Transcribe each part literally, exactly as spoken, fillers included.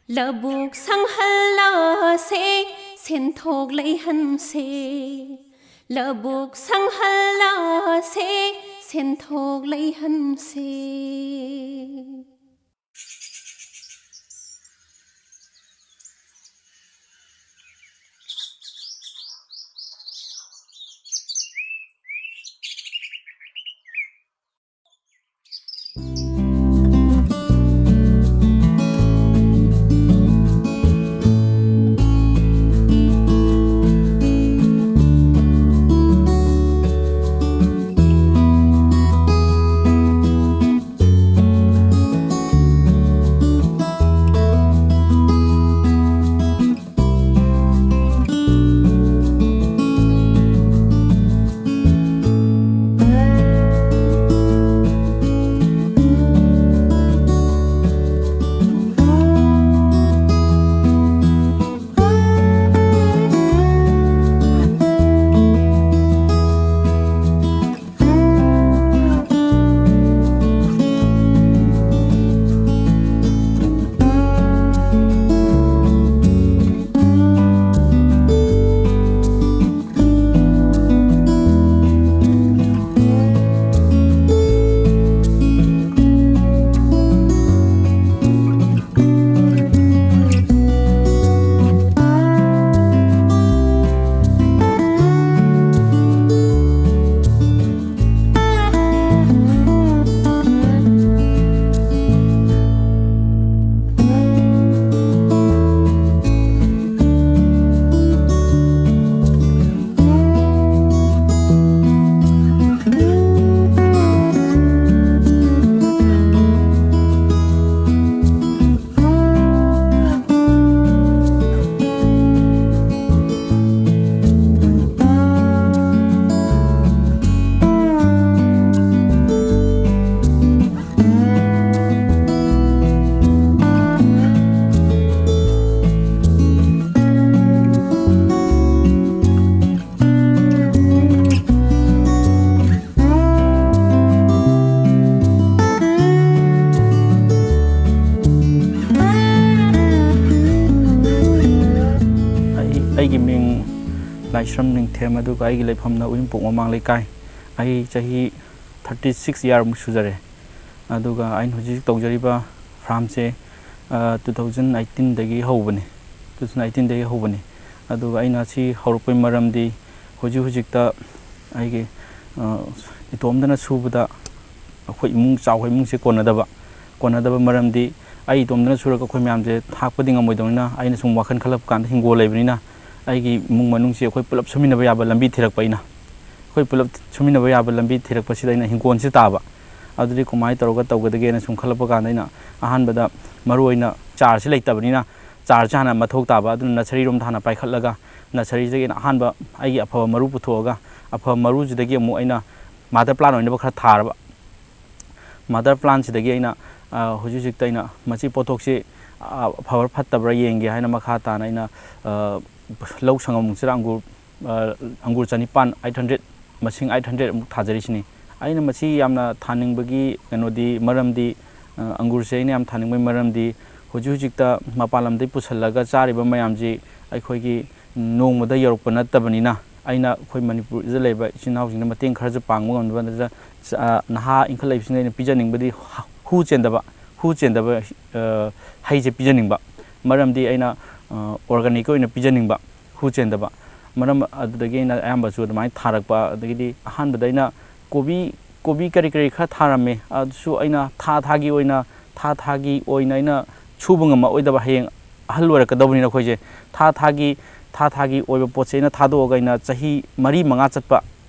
ꯂꯧꯕꯨꯛ ꯁꯪꯍꯜꯂꯁꯦ, ꯁꯦꯟꯊꯣꯛ ꯂꯩꯍꯟꯁꯦ꯫ ꯂꯧꯕꯨꯛ ꯁꯪꯍꯜꯂꯁꯦ, ꯁꯦꯟꯊꯣꯛ ꯂꯩꯍꯟꯁꯦ꯫ ꯏꯁ꯭ꯔꯝ ꯅꯤꯡꯊꯦꯝ, ꯑꯗꯨꯒ ꯑꯩꯒꯤ ꯂꯩꯐꯝꯅ ꯎꯔꯤꯄꯣꯛ ꯃꯃꯥꯡ ꯂꯩꯀꯥꯏ꯫ ꯑꯩ ꯆꯍꯤ ꯊꯥꯔꯇꯤ ꯁꯤꯛꯁ ꯏꯌꯥꯔꯃꯨꯛ ꯁꯨꯖꯔꯦ꯫ ꯑꯗꯨꯒ ꯑꯩꯅ ꯍꯧꯖꯤꯛ ꯍꯧꯖꯤꯛ ꯇꯧꯖꯔꯤꯕ ꯐꯥꯔꯝꯁꯦ, ꯑ, ꯇꯨ ꯊꯥꯎꯖꯟ ꯑꯩꯠꯇꯤꯟꯗꯒꯤ ꯍꯧꯕꯅꯤ꯫ ꯇꯨ ꯊꯥꯎꯖꯟ ꯑꯩꯠꯇꯤꯟꯗꯒꯤ ꯍꯧꯕꯅꯤ꯫ ꯑꯗꯨꯒ ꯑꯩꯅ ꯁꯤ ꯍꯧꯔꯛꯄꯒꯤ ꯃꯔꯝꯗꯤ, ꯍꯧꯖꯤꯛ ꯍꯧꯖꯤꯛꯇ ꯑꯩꯒꯤ, ꯑ, ꯏꯇꯣꯝꯗꯅ ꯁꯨꯕꯗ ꯑꯩꯈꯣꯏ ꯏꯃꯨꯡ, ꯆꯥꯎꯕ ꯏꯃꯨꯡꯁꯦ ꯀꯣꯟꯅꯗꯕ꯫ ꯀꯣꯟꯅꯗꯕ ꯃꯔꯝꯗꯤ, ꯑꯩ ꯏꯇꯣꯝꯗꯅ ꯁꯨꯔꯒ ꯑꯩꯈꯣꯏ ꯃꯌꯥꯝꯁꯦ ꯊꯥꯛꯄꯗꯤ ꯉꯝꯃꯣꯏꯗꯧꯅꯤꯅ, ꯑꯩꯅ ꯁꯨꯝ ꯋꯥꯈꯜ ꯈꯜꯂꯛꯄ ꯀꯥꯟꯗ, ꯍꯤꯡꯒꯣꯜ ꯂꯩꯕꯅꯤꯅ ꯑꯩꯒꯤ ꯏꯃꯨꯡ ꯃꯅꯨꯡꯁꯤ ꯑꯩꯈꯣꯏ ꯄꯨꯂꯞ ꯁꯨꯃꯤꯟꯅꯕ ꯌꯥꯕ ꯂꯝꯕꯤ ꯊꯤꯔꯛꯄ ꯑꯩꯅ꯫ ꯑꯩꯈꯣꯏ ꯄꯨꯂꯞ ꯁꯨꯃꯤꯟꯅꯕ ꯌꯥꯕ ꯂꯝꯕꯤ ꯊꯤꯔꯛꯄꯁꯤꯗ ꯑꯩꯅ ꯍꯤꯡꯒꯣꯜꯁꯤ ꯇꯥꯕ꯫ ꯑꯗꯨꯗꯤ ꯀꯃꯥꯏꯅ ꯇꯧꯔꯒ ꯇꯧꯒꯗꯒꯦꯅ ꯁꯨꯝ ꯈꯜꯂꯛꯄ ꯀꯥꯟꯗ, ꯑꯩꯅ ꯑꯍꯥꯟꯕꯗ ꯃꯔꯨ ꯑꯣꯏꯅ ꯆꯥꯔꯁꯤ ꯂꯩꯇꯕꯅꯤꯅ, ꯆꯥꯔꯁꯤ ꯍꯥꯟꯅ ꯃꯊꯧ ꯇꯥꯕ꯫ ꯑꯗꯨꯅ ꯅꯁꯔꯤꯔꯣꯝꯗ ꯍꯥꯟꯅ ꯄꯥꯏꯈꯠꯂꯒ, ꯅꯁꯔꯤꯗꯒꯤ ꯑꯩꯅ ꯑꯍꯥꯟꯕ ꯑꯩꯒꯤ ꯑꯐꯕ ꯃꯔꯨ ꯄꯨꯊꯣꯛꯑꯒ, ꯑꯐꯕ ꯃꯔꯨꯁꯤꯗꯒꯤ ꯑꯃꯨꯛ ꯑꯩꯅ ꯃꯥꯗꯔ ꯄ꯭ꯂꯥꯟ ꯑꯣꯏꯅꯕ ꯈꯔ ꯊꯥꯔꯕ꯫ ꯃꯥꯗꯔ ꯄ꯭ꯂꯥꯟꯁꯤꯗꯒꯤ ꯑꯩꯅ, ꯑ, ꯍꯧꯖꯤꯛ ꯍꯧꯖꯤꯛꯇ ꯑꯩꯅ ꯃꯁꯤ ꯄꯣꯠꯊꯣꯛꯁꯤ, ꯑ, ꯐꯕ꯭ꯔꯥ ꯐꯠꯇꯕ꯭ꯔꯥ ꯌꯦꯡꯒꯦ ꯍꯥꯏꯅ ꯃꯈꯥ ꯇꯥꯅ ꯑꯩꯅ, ꯑ, ꯂꯧ ꯁꯪꯉꯝꯃꯨꯛꯁꯤꯗ ꯑꯪꯒꯨꯔ, ꯑ, ꯑꯪꯒꯨꯔ ꯆꯅꯤꯄꯥꯟ, ꯑꯩꯠ ꯍꯟꯗ꯭ꯔꯦꯠ, ꯃꯁꯤꯡ ꯑꯩꯠ ꯍꯟꯗ꯭ꯔꯦꯠ ꯑꯃꯨꯛ ꯊꯥꯖꯔꯤꯁꯤꯅꯤ꯫ ꯑꯩꯅ ꯃꯁꯤ ꯌꯥꯝꯅ ꯊꯥꯅꯤꯡꯕꯒꯤ ꯀꯩꯅꯣꯗꯤ, ꯃꯔꯝꯗꯤ, ꯑ, ꯑꯪꯒꯨꯔꯁꯦ ꯑꯩꯅ ꯌꯥꯝ ꯊꯥꯅꯤꯡꯕꯒꯤ ꯃꯔꯝꯗꯤ, ꯍꯧꯖꯤꯛ ꯍꯧꯖꯤꯛꯇ ꯃꯄꯥꯟ ꯂꯝꯗꯒꯤ ꯄꯨꯁꯤꯜꯂꯒ ꯆꯥꯔꯤꯕ ꯃꯌꯥꯝꯁꯤ ꯑꯩꯈꯣꯏꯒꯤ ꯅꯣꯡꯃꯗ ꯌꯧꯔꯛꯄ ꯅꯠꯇꯕꯅꯤꯅ, ꯑꯩꯅ ꯑꯩꯈꯣꯏ ꯃꯅꯤꯄꯨꯔꯗ ꯂꯩꯕ ꯏꯆꯤꯟ ꯏꯅꯥꯎꯁꯤꯡꯗ ꯃꯇꯦꯡ ꯈꯔꯁꯨ ꯄꯥꯡꯕ ꯉꯝꯅꯕ, ꯑ, ꯅꯍꯥ ꯏꯟꯈꯠꯂꯛꯏꯕꯁꯤꯡꯗ ꯑꯩꯅ ꯄꯤꯖꯅꯤꯡꯕꯗꯤ ꯍꯨ ꯆꯦꯟꯗꯕ, ꯍꯨ ꯆꯦꯟꯗꯕ, ꯑ, ꯍꯩꯁꯦ ꯄꯤꯖꯅꯤꯡꯕ꯫ ꯃꯔꯝꯗꯤ ꯑꯩꯅ, ꯑ, ꯑꯣꯔꯒꯥꯅꯤꯛꯀꯤ ꯑꯣꯏꯅ ꯄꯤꯖꯅꯤꯡꯕ, ꯍꯨ ꯆꯦꯟꯗꯕ꯫ ꯃꯔꯝ ꯑꯗꯨꯗꯒꯤ ꯑꯩꯅ ꯑꯌꯥꯝꯕꯁꯨ ꯑꯗꯨꯃꯥꯏꯅ ꯊꯥꯔꯛꯄ꯫ ꯑꯗꯒꯤꯗꯤ ꯑꯍꯥꯟꯕꯗ ꯑꯩꯅ ꯀꯣꯕꯤ, ꯀꯣꯕꯤ ꯀꯔꯤ ꯀꯔꯤ ꯈꯔ ꯊꯥꯔꯝꯃꯦ, ꯑꯗꯨꯁꯨ ꯑꯩꯅ ꯊꯥ ꯊꯥꯒꯤ ꯑꯣꯏꯅ, ꯊꯥ ꯊꯥꯒꯤ ꯑꯣꯏꯅ ꯑꯩꯅ ꯁꯨꯕ ꯉꯝꯃꯛꯑꯣꯏꯗꯕ, ꯍꯌꯦꯡ ꯑꯍꯜ ꯑꯣꯏꯔꯛꯀꯗꯧꯕꯅꯤꯅ ꯑꯩꯈꯣꯏꯁꯦ꯫ ꯊꯥ ꯊꯥꯒꯤ, ꯊꯥ ꯊꯥꯒꯤ ꯑꯣꯏꯕ ꯄꯣꯠꯁꯦ ꯑꯩꯅ ꯊꯥꯗꯣꯛꯑꯒ ꯑꯩꯅ ꯆꯍꯤ ꯃꯔꯤ ꯃꯉꯥ ꯆꯠꯄ,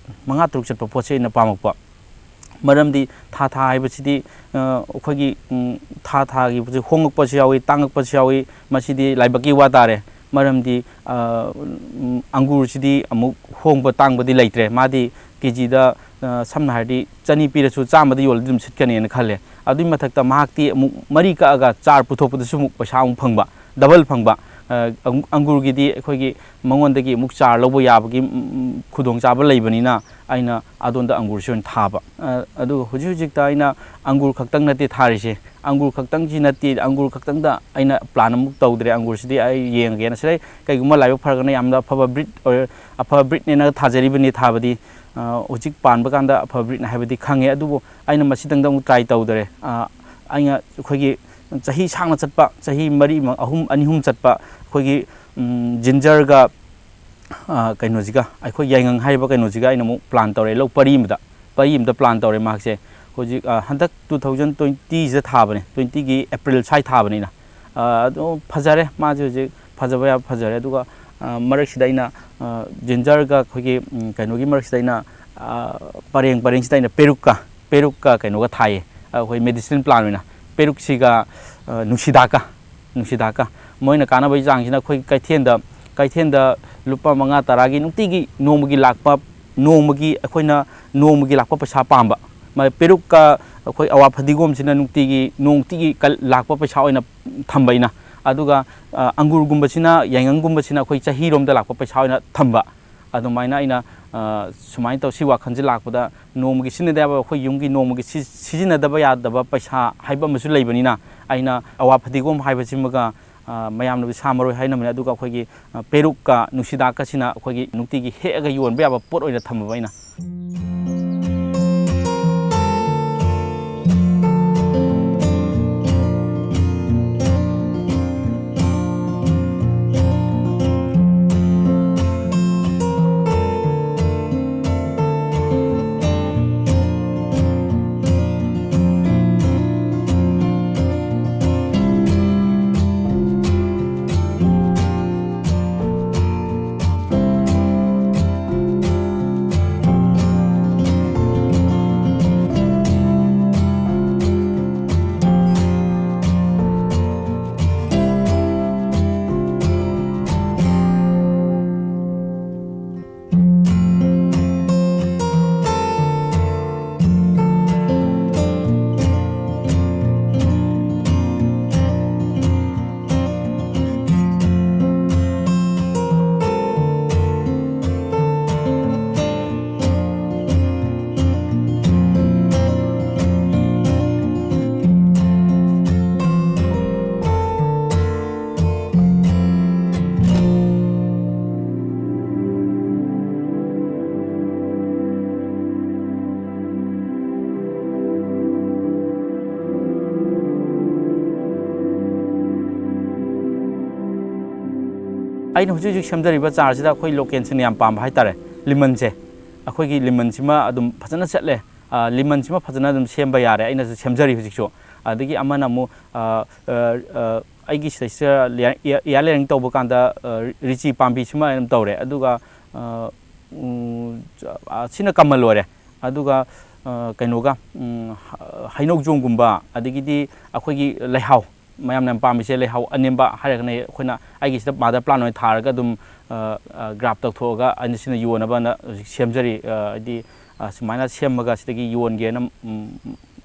ꯃꯉꯥ ꯇꯔꯨꯛ ꯆꯠꯄ ꯄꯣꯠꯁꯦ ꯑꯩꯅ ꯄꯥꯝꯃꯛꯄ꯫ ꯃꯔꯝꯗꯤ ꯊꯥ ꯊꯥ ꯍꯥꯏꯕꯁꯤꯗꯤ, ꯑ, ꯑꯩꯈꯣꯏꯒꯤ, ꯎꯝ, ꯊꯥ ꯊꯥꯒꯤ ꯄꯣꯠꯁꯦ ꯍꯣꯡꯉꯛꯄꯁꯨ ꯌꯥꯎꯏ, ꯇꯥꯡꯉꯛꯄꯁꯨ ꯌꯥꯎꯏ꯫ ꯃꯁꯤꯗꯤ ꯂꯥꯏꯕꯛꯀꯤ ꯋꯥ ꯇꯥꯔꯦ꯫ ꯃꯔꯝꯗꯤ, ꯑ, ꯎꯝ, ꯑꯪꯒꯨꯔꯁꯤꯗꯤ ꯑꯃꯨꯛ ꯍꯣꯡꯕ ꯇꯥꯡꯕꯗꯤ ꯂꯩꯇ꯭ꯔꯦ꯫ ꯃꯥꯗꯤ ꯀꯦꯖꯤꯗ, ꯑ, ꯁꯝꯅ ꯍꯥꯏꯔꯗꯤ ꯆꯅꯤ ꯄꯤꯔꯁꯨ ꯆꯥꯝꯃꯗ ꯌꯣꯜꯂꯗꯤ ꯑꯗꯨꯝ ꯁꯤꯠꯀꯅꯦꯅ ꯈꯜꯂꯦ꯫ ꯑꯗꯨꯒꯤ ꯃꯊꯛꯇ ꯃꯍꯥꯛꯇꯤ ꯑꯃꯨꯛ ꯃꯔꯤ ꯀꯛꯑꯒ ꯆꯥꯔ ꯄꯨꯊꯣꯛꯄꯗꯁꯨ ꯑꯃꯨꯛ ꯄꯩꯁꯥ ꯑꯃꯨꯛ ꯐꯪꯕ, ꯗꯕꯜ ꯐꯪꯕ꯫ ꯑ, ꯑꯪ-, ꯑꯪꯒꯨꯔꯒꯤꯗꯤ ꯑꯩꯈꯣꯏꯒꯤ ꯃꯉꯣꯟꯗꯒꯤ ꯑꯃꯨꯛ ꯆꯥꯔ ꯂꯧꯕ ꯌꯥꯕꯒꯤ, ꯎꯝ, ꯎꯝ, ꯈꯨꯗꯣꯡꯆꯥꯕ ꯂꯩꯕꯅꯤꯅ, ꯑꯩꯅ ꯑꯗꯣꯝꯗ ꯑꯪꯒꯨꯔꯁꯤ ꯑꯣꯏꯅ ꯊꯥꯕ꯫ ꯑ, ꯑꯗꯨꯒ ꯍꯧꯖꯤꯛ ꯍꯧꯖꯤꯛꯇ ꯑꯩꯅ ꯑꯪꯒꯨꯔ ꯈꯛꯇꯪ ꯅꯠꯇꯦ ꯊꯥꯔꯤꯁꯦ, ꯑꯪꯒꯨꯔ ꯈꯛꯇꯪꯁꯤ ꯅꯠꯇꯦ, ꯑꯪꯒꯨꯔ ꯈꯛꯇꯪꯗ ꯑꯩꯅ ꯄ꯭ꯂꯥꯟ ꯑꯃꯨꯛ ꯇꯧꯗ꯭ꯔꯦ꯫ ꯑꯪꯒꯨꯔꯁꯤꯗꯤ ꯑꯩ ꯌꯦꯡꯉꯒꯦꯅ ꯁꯤꯗꯩ ꯀꯩꯒꯨꯝꯕ ꯂꯥꯏꯕꯛ ꯐꯔꯒꯅ ꯌꯥꯝꯅ ꯑꯐꯕ ꯕ꯭ꯔꯤꯠ ꯑꯣꯏ-, ꯑꯐꯕ ꯕ꯭ꯔꯤꯠꯅꯦꯅ ꯊꯥꯖꯔꯤꯕꯅꯤ ꯊꯥꯕꯗꯤ꯫ ꯑ, ꯍꯧꯖꯤꯛ ꯄꯥꯟꯕ ꯀꯥꯟꯗ ꯑꯐꯕ ꯕ꯭ꯔꯤꯠꯅꯦ ꯍꯥꯏꯕꯗꯤ ꯈꯪꯉꯦ, ꯑꯗꯨꯕꯨ ꯑꯩꯅ ꯃꯁꯤꯗꯪꯗ ꯑꯃꯨꯛ ꯇ꯭ꯔꯥꯏ ꯇꯧꯗꯔꯦ꯫ ꯑ, ꯑꯩꯅ ꯑꯩꯈꯣꯏꯒꯤ ꯆꯍꯤ ꯁꯥꯡꯅ ꯆꯠꯄ, ꯆꯍꯤ ꯃꯔꯤ, ꯑꯍꯨꯝ, ꯑꯅꯤ ꯑꯍꯨꯝ ꯆꯠꯄ ꯑꯩꯈꯣꯏꯒꯤ, ꯎꯝ, ꯖꯤꯟꯖꯔꯒ, ꯑ, ꯀꯩꯅꯣꯁꯤꯒ, ꯑꯩꯈꯣꯏ ꯌꯥꯏꯉꯪ ꯍꯥꯏꯔꯤꯕ ꯀꯩꯅꯣꯁꯤꯒ ꯑꯩꯅ ꯑꯃꯨꯛ ꯄ꯭ꯂꯥꯟ ꯇꯧꯔꯦ, ꯂꯧ ꯄꯔꯤ ꯑꯃꯗ, ꯄꯔꯤ ꯑꯃꯗ ꯄ꯭ꯂꯥꯟ ꯇꯧꯔꯦ ꯃꯍꯥꯛꯁꯦ꯫ ꯍꯧꯖꯤꯛ, ꯑ, ꯍꯟꯗꯛ ꯇꯨ ꯊꯥꯎꯖꯟ ꯇ꯭ꯋꯦꯟꯇꯤꯁꯤꯗ ꯊꯥꯕꯅꯦ, ꯇ꯭ꯋꯦꯟꯇꯤꯒꯤ ꯑꯦꯄ꯭ꯔꯤꯜ ꯁ꯭ꯋꯥꯏ ꯊꯥꯕꯅꯤꯅ꯫ ꯑ, ꯑꯗꯣ ꯐꯖꯔꯦ, ꯃꯥꯁꯦ ꯍꯧꯖꯤꯛ ꯐꯖꯕ ꯌꯥꯝ ꯐꯖꯔꯦ꯫ ꯑꯗꯨꯒ, ꯑ, ꯃꯔꯛꯁꯤꯗ ꯑꯩꯅ, ꯑ, ꯖꯤꯟꯖꯔꯒ ꯑꯩꯈꯣꯏꯒꯤ, ꯎꯝ, ꯀꯩꯅꯣꯒꯤ ꯃꯔꯛꯁꯤꯗ ꯑꯩꯅ, ꯑ, ꯄꯔꯦꯡ ꯄꯔꯦꯡꯁꯤꯗ ꯑꯩꯅ ꯄꯦꯔꯨꯛꯀ, ꯄꯦꯔꯨꯛꯀ ꯀꯩꯅꯣꯒ ꯊꯥꯏꯌꯦ, ꯑꯩꯈꯣꯏ ꯃꯦꯗꯤꯁꯤꯅꯦꯜ ꯄ꯭ꯂꯥꯟ ꯑꯣꯏꯅ ꯄꯦꯔꯨꯛꯁꯤꯒ, ꯑ, ꯅꯨꯡꯁꯤꯗꯥꯛꯀ, ꯅꯨꯡꯁꯤꯗꯥꯛꯀ꯫ ꯃꯣꯏꯅ ꯀꯥꯟꯅꯕꯒꯤ ꯆꯥꯡꯁꯤꯅ ꯑꯩꯈꯣꯏ ꯀꯩꯊꯦꯜꯗ, ꯀꯩꯊꯦꯜꯗ ꯂꯨꯄꯥ ꯃꯉꯥ ꯇꯔꯥꯒꯤ ꯅꯨꯡꯇꯤꯒꯤ ꯅꯣꯡꯃꯒꯤ ꯂꯥꯛꯄ, ꯅꯣꯡꯃꯒꯤ ꯑꯩꯈꯣꯏꯅ ꯅꯣꯡꯃꯒꯤ ꯂꯥꯛꯄ ꯄꯩꯁꯥ ꯄꯥꯝꯕ꯫ ꯃ-, ꯄꯦꯔꯨꯛꯀ ꯑꯩꯈꯣꯏ ꯑꯋꯥ ꯐꯗꯤꯒꯣꯝꯁꯤꯅ ꯅꯨꯡꯇꯤꯒꯤ, ꯅꯨꯡꯇꯤꯒꯤ ꯀ-, ꯂꯥꯛꯄ ꯄꯩꯁꯥ ꯑꯣꯏꯅ ꯊꯝꯕ ꯑꯩꯅ꯫ ꯑꯗꯨꯒ, ꯑ, ꯑꯪꯒꯨꯔꯒꯨꯝꯕꯁꯤꯅ, ꯌꯥꯏꯉꯪꯒꯨꯝꯕꯁꯤꯅ ꯑꯩꯈꯣꯏ ꯆꯍꯤꯔꯣꯝꯗ ꯂꯥꯛꯄ ꯄꯩꯁꯥ ꯑꯣꯏꯅ ꯊꯝꯕ꯫ ꯑꯗꯨꯃꯥꯏꯅ ꯑꯩꯅ, ꯑ, ꯁꯨꯃꯥꯏꯅ ꯇꯧ-, ꯁꯤ ꯋꯥꯈꯜꯁꯤ ꯂꯥꯛꯄꯗ ꯅꯣꯡꯃꯒꯤ ꯁꯤꯖꯤꯟꯅꯗ ꯌꯥꯕ, ꯑꯩꯈꯣꯏ ꯌꯨꯝꯒꯤ ꯅꯣꯡꯃꯒꯤ ꯁꯤ-, ꯁꯤꯖꯤꯟꯅꯗꯕ ꯌꯥꯗꯕ ꯄꯩꯁꯥ ꯍꯥꯏꯕ ꯑꯃꯁꯨ ꯂꯩꯕꯅꯤꯅ, ꯑꯩꯅ ꯑꯋꯥ ꯐꯗꯤꯒꯣꯝ ꯍꯥꯏꯕꯁꯤꯃꯒ, ꯑ, ꯃꯌꯥꯝꯅꯗꯤ ꯁꯥ ꯃꯔꯣꯏ ꯍꯥꯏꯅꯕꯅꯤ, ꯑꯗꯨꯒ ꯑꯩꯈꯣꯏꯒꯤ, ꯑ, ꯄꯦꯔꯨꯛꯀ ꯅꯨꯡꯁꯤꯗꯥꯛꯀꯁꯤꯅ ꯑꯩꯈꯣꯏꯒꯤ ꯅꯨꯡꯇꯤꯒꯤ ꯍꯦꯛꯑꯒ ꯌꯣꯟꯕ ꯌꯥꯕ ꯄꯣꯠ ꯑꯣꯏꯅ ꯊꯝꯃꯕ ꯑꯩꯅ꯫ ꯑꯩꯅ ꯍꯧꯖꯤꯛ ꯍꯧꯖꯤꯛ ꯁꯦꯝꯖꯔꯤꯕ ꯆꯥꯔꯁꯤꯗ ꯑꯩꯈꯣꯏ ꯂꯣꯀꯦꯜꯁꯤꯡꯅ ꯌꯥꯝ ꯄꯥꯝꯕ ꯍꯥꯏꯇꯥꯔꯦ, ꯂꯤꯃꯟꯁꯦ꯫ ꯑꯩꯈꯣꯏꯒꯤ ꯂꯤꯃꯟꯁꯤꯃ ꯑꯗꯨꯝ ꯐꯖꯅ ꯆꯠꯂꯦ꯫ ꯑ, ꯂꯤꯃꯟꯁꯤꯃ ꯐꯖꯅ ꯑꯗꯨꯝ ꯁꯦꯝꯕ ꯌꯥꯔꯦ, ꯑꯩꯅꯁꯨ ꯁꯦꯝꯖꯔꯤ ꯍꯧꯖꯤꯛꯁꯨ꯫ ꯑꯗꯒꯤ ꯑꯃꯅ ꯑꯃꯨꯛ, ꯑ, ꯑ, ꯑ, ꯑꯩꯒꯤ ꯁꯤꯗꯩꯁꯤꯗ ꯂꯦꯌꯔ-, ꯏꯌꯥꯔ ꯂꯦꯌꯔꯤꯡ ꯇꯧꯕ ꯀꯥꯟꯗ, ꯑ, ꯔꯤꯆꯤ ꯄꯥꯝꯕꯤꯁꯤꯃ ꯑꯗꯨꯝ ꯇꯧꯔꯦ꯫ ꯑꯗꯨꯒ, ꯑ, ꯎꯝ, ꯑ, ꯁꯤꯅ ꯀꯃꯟ ꯑꯣꯏꯔꯦ꯫ ꯑꯗꯨꯒ, ꯑ, ꯀꯩꯅꯣꯒ, ꯎꯝ, ꯍ-, ꯍꯩꯅꯧꯖꯣꯝꯒꯨꯝꯕ, ꯑꯗꯒꯤꯗꯤ ꯑꯩꯈꯣꯏꯒꯤ ꯂꯩꯍꯥꯎ, ꯃꯌꯥꯝꯅ ꯌꯥꯝ ꯄꯥꯝꯃꯤꯁꯦ ꯂꯩꯍꯥꯎ ꯑꯅꯦꯝꯕ ꯍꯥꯏꯔꯒꯅ ꯑꯩꯈꯣꯏꯅ, ꯑꯩꯒꯤꯁꯤꯗ ꯃꯥꯗꯔ ꯄ꯭ꯂꯥꯟ ꯑꯣꯏꯅ ꯊꯥꯔꯒ ꯑꯗꯨꯝ, ꯑ, ꯑ, ꯒ꯭ꯔꯥꯐ ꯇꯧꯊꯣꯛꯑꯒ ꯑꯩꯅ ꯁꯤꯅ ꯌꯣꯟꯅꯕꯅ ꯍꯧꯖꯤꯛ ꯁꯦꯝꯖꯔꯤ꯫ ꯑ, ꯍꯥꯏꯗꯤ, ꯑ, ꯁꯨꯃꯥꯏꯅ ꯁꯦꯝꯃꯒ ꯁꯤꯗꯒꯤ ꯌꯣꯟꯒꯦꯅ, ꯎꯝ,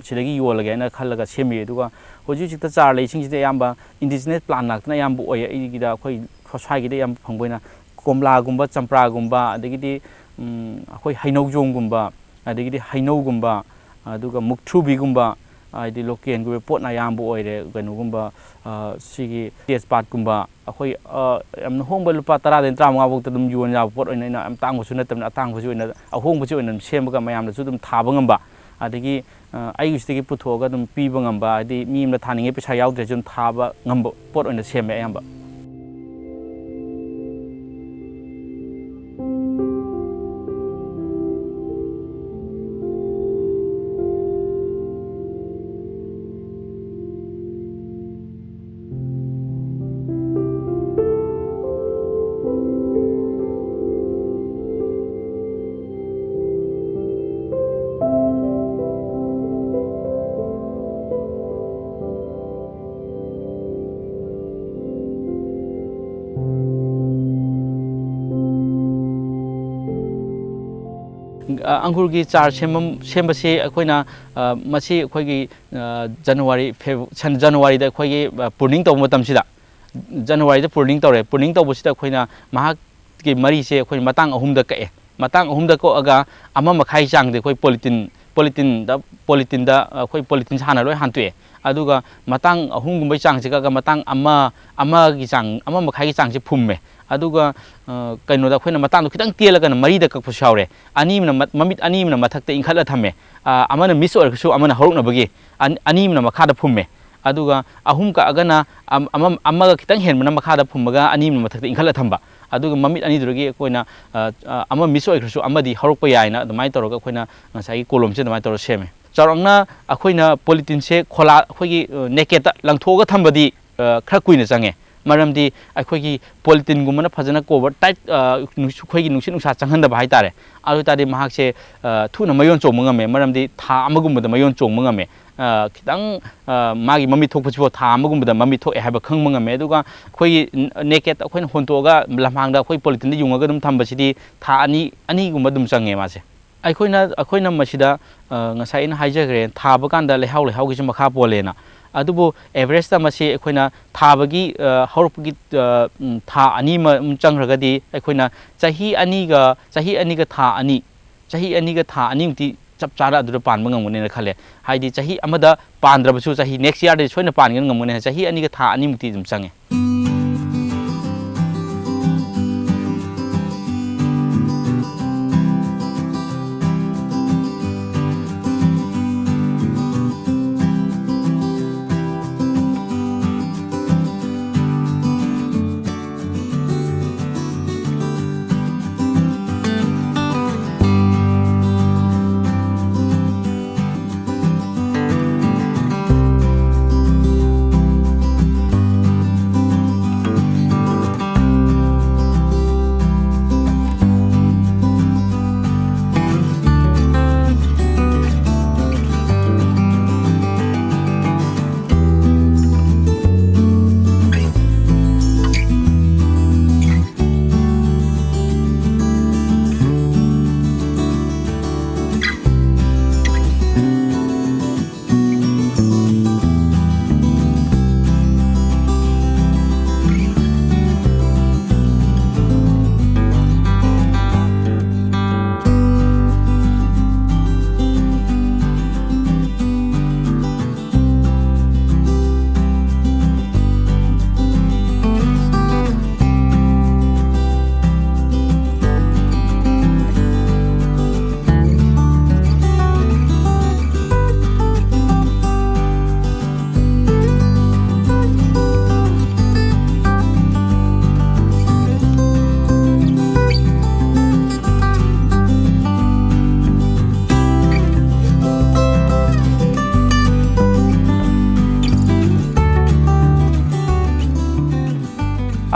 ꯁꯤꯗꯒꯤ ꯌꯣꯜꯂꯒꯦ ꯍꯥꯏꯅ ꯈꯜꯂꯒ ꯁꯦꯝꯃꯤ꯫ ꯑꯗꯨꯒ ꯍꯧꯖꯤꯛ ꯍꯧꯖꯤꯛꯇ ꯆꯥꯔ ꯂꯩꯁꯤꯡꯁꯤꯗꯤ ꯑꯌꯥꯝꯕ ꯏꯟꯗꯤꯖꯤꯅꯁ ꯄ꯭ꯂꯥꯟ ꯉꯥꯛꯇꯅ ꯑꯌꯥꯝꯕ ꯑꯣꯏꯌꯦ꯫ ꯑꯩꯒꯤꯗ ꯑꯩꯈꯣꯏ ꯁ꯭ꯋꯥꯏꯒꯤꯗ ꯌꯥꯝ ꯐꯪꯕ ꯑꯣꯏꯅ ꯀꯣꯝꯂꯥꯒꯨꯝꯕ, ꯆꯝꯄ꯭ꯔꯥꯒꯨꯝꯕ, ꯑꯗꯒꯤꯗꯤ, ꯎꯝ, ꯑꯩꯈꯣꯏ ꯍꯩꯅꯧꯖꯣꯝꯒꯨꯝꯕ, ꯑꯗꯒꯤꯗꯤ ꯍꯩꯅꯧꯒꯨꯝꯕ, ꯑꯗꯨꯒ ꯃꯨꯛꯊ꯭ꯔꯨꯕꯤꯒꯨꯝꯕ, ꯍꯥꯏꯗꯤ ꯂꯣꯀꯦꯜꯒꯤ ꯑꯣꯏꯕ ꯄꯣꯠꯅ ꯑꯌꯥꯝꯕ ꯑꯣꯏꯔꯦ꯫ ꯀꯩꯅꯣꯒꯨꯝꯕ, ꯑ, ꯁꯤꯒꯤ ꯇꯦꯖꯄꯥꯠꯀꯨꯝꯕ, ꯑꯩꯈꯣꯏ, ꯑ, ꯌꯥꯝꯅ ꯍꯣꯡꯕ ꯂꯨꯄꯥ ꯇꯔꯥꯗꯩꯅ ꯇꯔꯥꯃꯉꯥ ꯐꯥꯎꯗ ꯑꯗꯨꯝ ꯌꯣꯟ ꯌꯥꯕ ꯄꯣꯠ ꯑꯣꯏꯅ, ꯑꯩꯅ ꯌꯥꯝ ꯇꯥꯡꯕꯁꯨ ꯅꯠꯇꯕꯅꯤꯅ, ꯑꯇꯥꯡꯕꯁꯤ ꯑꯣꯏꯅ, ꯑꯍꯣꯡꯕꯁꯤ ꯑꯣꯏꯅ ꯑꯗꯨꯝ ꯁꯦꯝꯃꯒ ꯃꯌꯥꯝꯗꯁꯨ ꯑꯗꯨꯝ ꯊꯥꯕ ꯉꯝꯕ, ꯑꯗꯒꯤ, ꯑ, ꯑꯩꯒꯤ ꯁꯤꯗꯒꯤ ꯄꯨꯊꯣꯛꯑꯒ ꯑꯗꯨꯝ ꯄꯤꯕ ꯉꯝꯕ, ꯍꯥꯏꯗꯤ ꯃꯤ ꯑꯃꯅ ꯊꯥꯅꯤꯡꯉꯦ ꯄꯩꯁꯥ ꯌꯥꯎꯗ꯭ꯔꯁꯨ ꯑꯗꯨꯝ ꯊꯥꯕ ꯉꯝꯕ ꯄꯣꯠ ꯑꯣꯏꯅ ꯁꯦꯝꯃꯦ ꯑꯌꯥꯝꯕ꯫ ꯑ, ꯑꯪꯒꯨꯔꯒꯤ ꯆꯥꯔ ꯁꯦꯝꯕꯝ-, ꯁꯦꯝꯕꯁꯤ ꯑꯩꯈꯣꯏꯅ, ꯑ, ꯃꯁꯤ ꯑꯩꯈꯣꯏꯒꯤ, ꯑ, ꯖꯅꯋꯥꯔꯤ, ꯐꯦꯕ-, ꯁꯟ-, ꯖꯅꯋꯥꯔꯤꯗ ꯑꯩꯈꯣꯏꯒꯤ, ꯑ, ꯄ꯭ꯔꯨꯅꯤꯡ ꯇꯧꯕ ꯃꯇꯝꯁꯤꯗ, ꯖꯅꯋꯥꯔꯤꯗ ꯄ꯭ꯔꯨꯅꯤꯡ ꯇꯧꯔꯦ꯫ ꯄ꯭ꯔꯨꯅꯤꯡ ꯇꯧꯕꯁꯤꯗ ꯑꯩꯈꯣꯏꯅ ꯃꯍꯥꯛꯀꯤ ꯃꯔꯤꯁꯦ ꯑꯩꯈꯣꯏ ꯃꯇꯥꯡ ꯑꯍꯨꯝꯗ ꯀꯛꯑꯦ꯫ ꯃꯇꯥꯡ ꯑꯍꯨꯝꯗ ꯀꯛꯑꯒ ꯑꯃ ꯃꯈꯥꯏ ꯆꯥꯡꯗꯤ ꯑꯩꯈꯣꯏ ꯄꯣꯂꯤꯇꯤꯟ, ꯄꯣꯂꯤꯇꯤꯟꯗ, ꯄꯣꯂꯤꯇꯤꯟꯗ ꯑꯩꯈꯣꯏ ꯄꯣꯂꯤꯇꯤꯟꯁꯦ ꯍꯥꯟꯅ ꯂꯣꯏ ꯍꯥꯟꯇꯣꯛꯑꯦ꯫ ꯑꯗꯨꯒ ꯃꯇꯥꯡ ꯑꯍꯨꯝꯒꯨꯝꯕꯩ ꯆꯥꯡꯁꯦ ꯀꯛꯑꯒ ꯃꯇꯥꯡ ꯑꯃ, ꯑꯃꯒꯤ ꯆꯥꯡ, ꯑꯃ ꯃꯈꯥꯏꯒꯤ ꯆꯥꯡꯁꯦ ꯐꯨꯝꯃꯦ꯫ ꯑꯗꯨꯒ, ꯑ, ꯀꯩꯅꯣꯗ ꯑꯩꯈꯣꯏꯅ ꯃꯇꯥꯡꯗꯣ ꯈꯤꯇꯪ ꯇꯦꯜꯂꯒꯅ ꯃꯔꯤꯗ ꯀꯛꯄꯁꯨ ꯌꯥꯎꯔꯦ꯫ ꯑꯅꯤ ꯑꯃꯅ ꯃ-, ꯃꯃꯤꯠ ꯑꯅꯤ ꯑꯃꯅ ꯃꯊꯛꯇ ꯏꯟꯈꯠꯂ ꯊꯝꯃꯦ꯫ ꯑ, ꯑꯃꯅ ꯃꯤꯁ ꯑꯣꯏꯔꯒꯁꯨ ꯑꯃꯅ ꯍꯧꯔꯛꯅꯕꯒꯤ, ꯑꯟ-, ꯑꯅꯤ ꯑꯃꯅ ꯃꯈꯥꯗ ꯐꯨꯝꯃꯦ꯫ ꯑꯗꯨꯒ ꯑꯍꯨꯝ ꯀꯛꯑꯒꯅ ꯑꯝ-, ꯑꯃ, ꯑꯃꯒ ꯈꯤꯇꯪ ꯍꯦꯟꯕꯅ ꯃꯈꯥꯗ ꯐꯨꯝꯃꯒ ꯑꯅꯤ ꯑꯃꯅ ꯃꯊꯛꯇ ꯏꯟꯈꯠꯂ ꯊꯝꯕ꯫ ꯑꯗꯨꯒ ꯃꯃꯤꯠ ꯑꯅꯤꯗꯨꯗꯒꯤ ꯑꯩꯈꯣꯏꯅ, ꯑ, ꯑ, ꯑꯃ ꯃꯤꯁ ꯑꯣꯏꯈ꯭ꯔꯁꯨ ꯑꯃꯗꯤ ꯍꯧꯔꯛꯄ ꯌꯥꯏꯅ ꯑꯗꯨꯃꯥꯏꯅ ꯇꯧꯔꯒ ꯑꯩꯈꯣꯏꯅ ꯉꯁꯥꯏꯒꯤ ꯀꯣꯂꯣꯝꯁꯦ ꯑꯗꯨꯃꯥꯏꯅ ꯇꯧꯔꯒ ꯁꯦꯝꯃꯦ꯫ ꯆꯥꯎꯔꯥꯛꯅ ꯑꯩꯈꯣꯏꯅ ꯄꯣꯂꯤꯊꯤꯟꯁꯦ ꯈꯣꯂꯥ-, ꯑꯩꯈꯣꯏꯒꯤ, ꯑ, ꯅꯦꯀꯦꯠꯇ ꯂꯪꯊꯣꯛꯑꯒ ꯊꯝꯕꯗꯤ, ꯑ, ꯈꯔ ꯀꯨꯏꯅ ꯆꯪꯉꯦ꯫ ꯃꯔꯝꯗꯤ ꯑꯩꯈꯣꯏꯒꯤ ꯄꯣꯂꯤꯊꯤꯟꯒꯨꯝꯕꯅ ꯐꯖꯅ ꯀꯣꯚꯔ ꯇꯥꯏꯠ, ꯑ, ꯅꯨꯡꯁꯤ-, ꯑꯩꯈꯣꯏꯒꯤ ꯅꯨꯡꯁꯤꯠ ꯅꯨꯡꯁꯥ ꯆꯪꯍꯟꯗꯕ ꯍꯥꯏꯇꯥꯔꯦ꯫ ꯑꯗꯨ ꯑꯣꯏ ꯇꯥꯔꯗꯤ ꯃꯍꯥꯛꯁꯦ, ꯑ, ꯊꯨꯅ ꯃꯌꯣꯟ ꯆꯣꯡꯕ ꯉꯝꯃꯦ, ꯃꯔꯝꯗꯤ ꯊꯥ ꯑꯃꯒꯨꯝꯕꯗ ꯃꯌꯣꯟ ꯆꯣꯡꯕ ꯉꯝꯃꯦ꯫ ꯑ, ꯈꯤꯇꯪ, ꯑ, ꯃꯥꯒꯤ ꯃꯃꯤꯠ ꯊꯣꯛꯄꯁꯤꯐꯥꯎ ꯊꯥ ꯑꯃꯒꯨꯝꯕꯗ ꯃꯃꯤꯠ ꯊꯣꯛꯑꯦ ꯍꯥꯏꯕ ꯈꯪꯕ ꯉꯝꯃꯦ꯫ ꯑꯗꯨꯒ ꯑꯩꯈꯣꯏꯒꯤ ꯅ-, ꯅꯦꯀꯦꯠ ꯑꯩꯈꯣꯏꯅ ꯍꯣꯟꯇꯣꯛꯑꯒ ꯂꯝꯍꯥꯡꯗ ꯑꯩꯈꯣꯏ ꯄꯣꯂꯤꯊꯤꯟꯗ ꯌꯨꯡꯉꯒ ꯑꯗꯨꯝ ꯊꯝꯕꯁꯤꯗꯤ ꯊꯥ ꯑꯅꯤ, ꯑꯅꯤꯒꯨꯝꯕ ꯑꯗꯨꯝ ꯆꯪꯉꯦ ꯃꯥꯁꯦ꯫ ꯑꯩꯈꯣꯏꯅ, ꯑꯩꯈꯣꯏꯅ ꯃꯁꯤꯗ, ꯑ, ꯉꯁꯥꯏ ꯑꯩꯅ ꯍꯥꯏꯖꯈ꯭ꯔꯦ, ꯊꯥꯕ ꯀꯥꯟꯗ ꯂꯩꯍꯥꯎ ꯂꯩꯍꯥꯎꯒꯤꯁꯨ ꯃꯈꯥ ꯄꯣꯜꯂꯦꯅ꯫ ꯑꯗꯨꯕꯨ ꯑꯦꯚꯔꯦꯖꯇ ꯃꯁꯤ ꯑꯩꯈꯣꯏꯅ ꯊꯥꯕꯒꯤ, ꯑ, ꯍꯧꯔꯛꯄꯒꯤ, ꯑ, ꯎꯝ, ꯊꯥ ꯑꯅꯤ ꯑꯃ ꯆꯪꯈ꯭ꯔꯒꯗꯤ ꯑꯩꯈꯣꯏꯅ ꯆꯍꯤ ꯑꯅꯤꯒ, ꯆꯍꯤ ꯑꯅꯤꯒ ꯊꯥ ꯑꯅꯤ, ꯆꯍꯤ ꯑꯅꯤꯒ ꯊꯥ ꯑꯅꯤꯃꯨꯛꯇꯤ ꯆꯞ ꯆꯥꯅ ꯑꯗꯨꯗ ꯄꯥꯟꯕ ꯉꯝꯒꯅꯦꯅ ꯈꯜꯂꯦ꯫ ꯍꯥꯏꯗꯤ ꯆꯍꯤ ꯑꯃꯗ ꯄꯥꯟꯗ꯭ꯔꯕꯁꯨ ꯆꯍꯤ next yearꯗꯗꯤ ꯁꯣꯏꯅ ꯄꯥꯟꯒꯅ ꯉꯝꯒꯅꯤ꯫ ꯆꯍꯤ ꯑꯅꯤꯒ ꯊꯥ ꯑꯅꯤꯃꯨꯛꯇꯤ ꯑꯗꯨꯝ ꯆꯪꯉꯦ꯫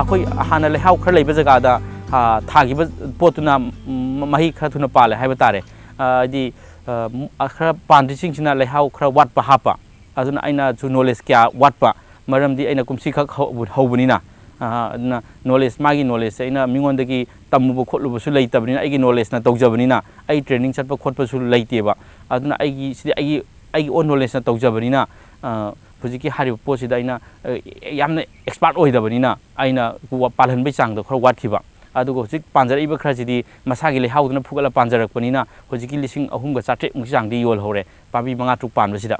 ꯑꯩꯈꯣꯏ ꯍꯥꯟꯅ ꯂꯩꯍꯥꯎ ꯈꯔ ꯂꯩꯕ ꯖꯒꯥꯗ, ꯑ, ꯊꯥꯈꯤꯕ ꯄꯣꯠꯇꯨꯅ, ꯎꯝ, ꯃꯍꯩ ꯈꯔ ꯊꯨꯅ ꯄꯥꯜꯂꯦ ꯍꯥꯏꯕ ꯇꯥꯔꯦ꯫ ꯑ, ꯍꯥꯏꯗꯤ, ꯑ, ꯈꯔ ꯄꯥꯟꯗ꯭ꯔꯤꯁꯤꯡꯁꯤꯅ ꯂꯩꯍꯥꯎ ꯈꯔ ꯋꯥꯠꯄ ꯍꯥꯞꯄ꯫ ꯑꯗꯨꯅ ꯑꯩꯅꯁꯨ knowledge ꯀꯌꯥ ꯋꯥꯠꯄ, ꯃꯔꯝꯗꯤ ꯑꯩꯅ ꯀꯨꯝꯁꯤꯈꯛ ꯍꯧ-, ꯍꯧꯕꯅꯤꯅ꯫ ꯑ, ꯑꯗꯨꯅ knowledge, ꯃꯥꯒꯤ knowledgeꯁꯦ ꯑꯩꯅ ꯃꯤꯉꯣꯟꯗꯒꯤ ꯇꯝꯃꯨꯕ ꯈꯣꯠꯂꯨꯕꯁꯨ ꯂꯩꯇꯕꯅꯤꯅ, ꯑꯩꯒꯤ knowledgeꯅ ꯇꯧꯖꯕꯅꯤꯅ, ꯑꯩ training ꯆꯠꯄ ꯈꯣꯠꯄꯁꯨ ꯂꯩꯇꯦꯕ꯫ ꯑꯗꯨꯅ ꯑꯩꯒꯤ, ꯁꯤꯗꯤ ꯑꯩꯒꯤ, ꯑꯩꯒꯤ own knowledgeꯅ ꯇꯧꯖꯕꯅꯤꯅ, ꯑ, ꯍꯧꯖꯤꯛꯀꯤ ꯍꯥꯏꯔꯤꯕ ꯄꯣꯠꯁꯤꯗ ꯑꯩꯅ, ꯑ, ꯌꯥꯝꯅ expert ꯑꯣꯏꯗꯕꯅꯤꯅ, ꯑꯩꯅ ꯋꯥ-, ꯄꯥꯜꯍꯟꯕꯩ ꯆꯥꯡꯗꯣ ꯈꯔ ꯋꯥꯠꯈꯤꯕ꯫ ꯑꯗꯨꯒ ꯍꯧꯖꯤꯛ ꯄꯥꯟꯖꯔꯛꯏꯕ ꯈꯔꯁꯤꯗꯤ ꯃꯁꯥꯒꯤ ꯂꯩꯍꯥꯎꯗꯨꯅ ꯐꯨꯒꯠꯂ ꯄꯥꯟꯖꯔꯛꯄꯅꯤꯅ, ꯍꯧꯖꯤꯛꯀꯤ ꯂꯤꯁꯤꯡ ꯑꯍꯨꯝꯒ ꯆꯥꯇ꯭ꯔꯦꯠ ꯃꯨꯛꯀꯤ ꯆꯥꯡꯗꯤ ꯌꯣꯜꯍꯧꯔꯦ, ꯄꯥꯝꯕꯤ ꯃꯉꯥ ꯇꯔꯨꯛ ꯄꯥꯟꯕꯁꯤꯗ꯫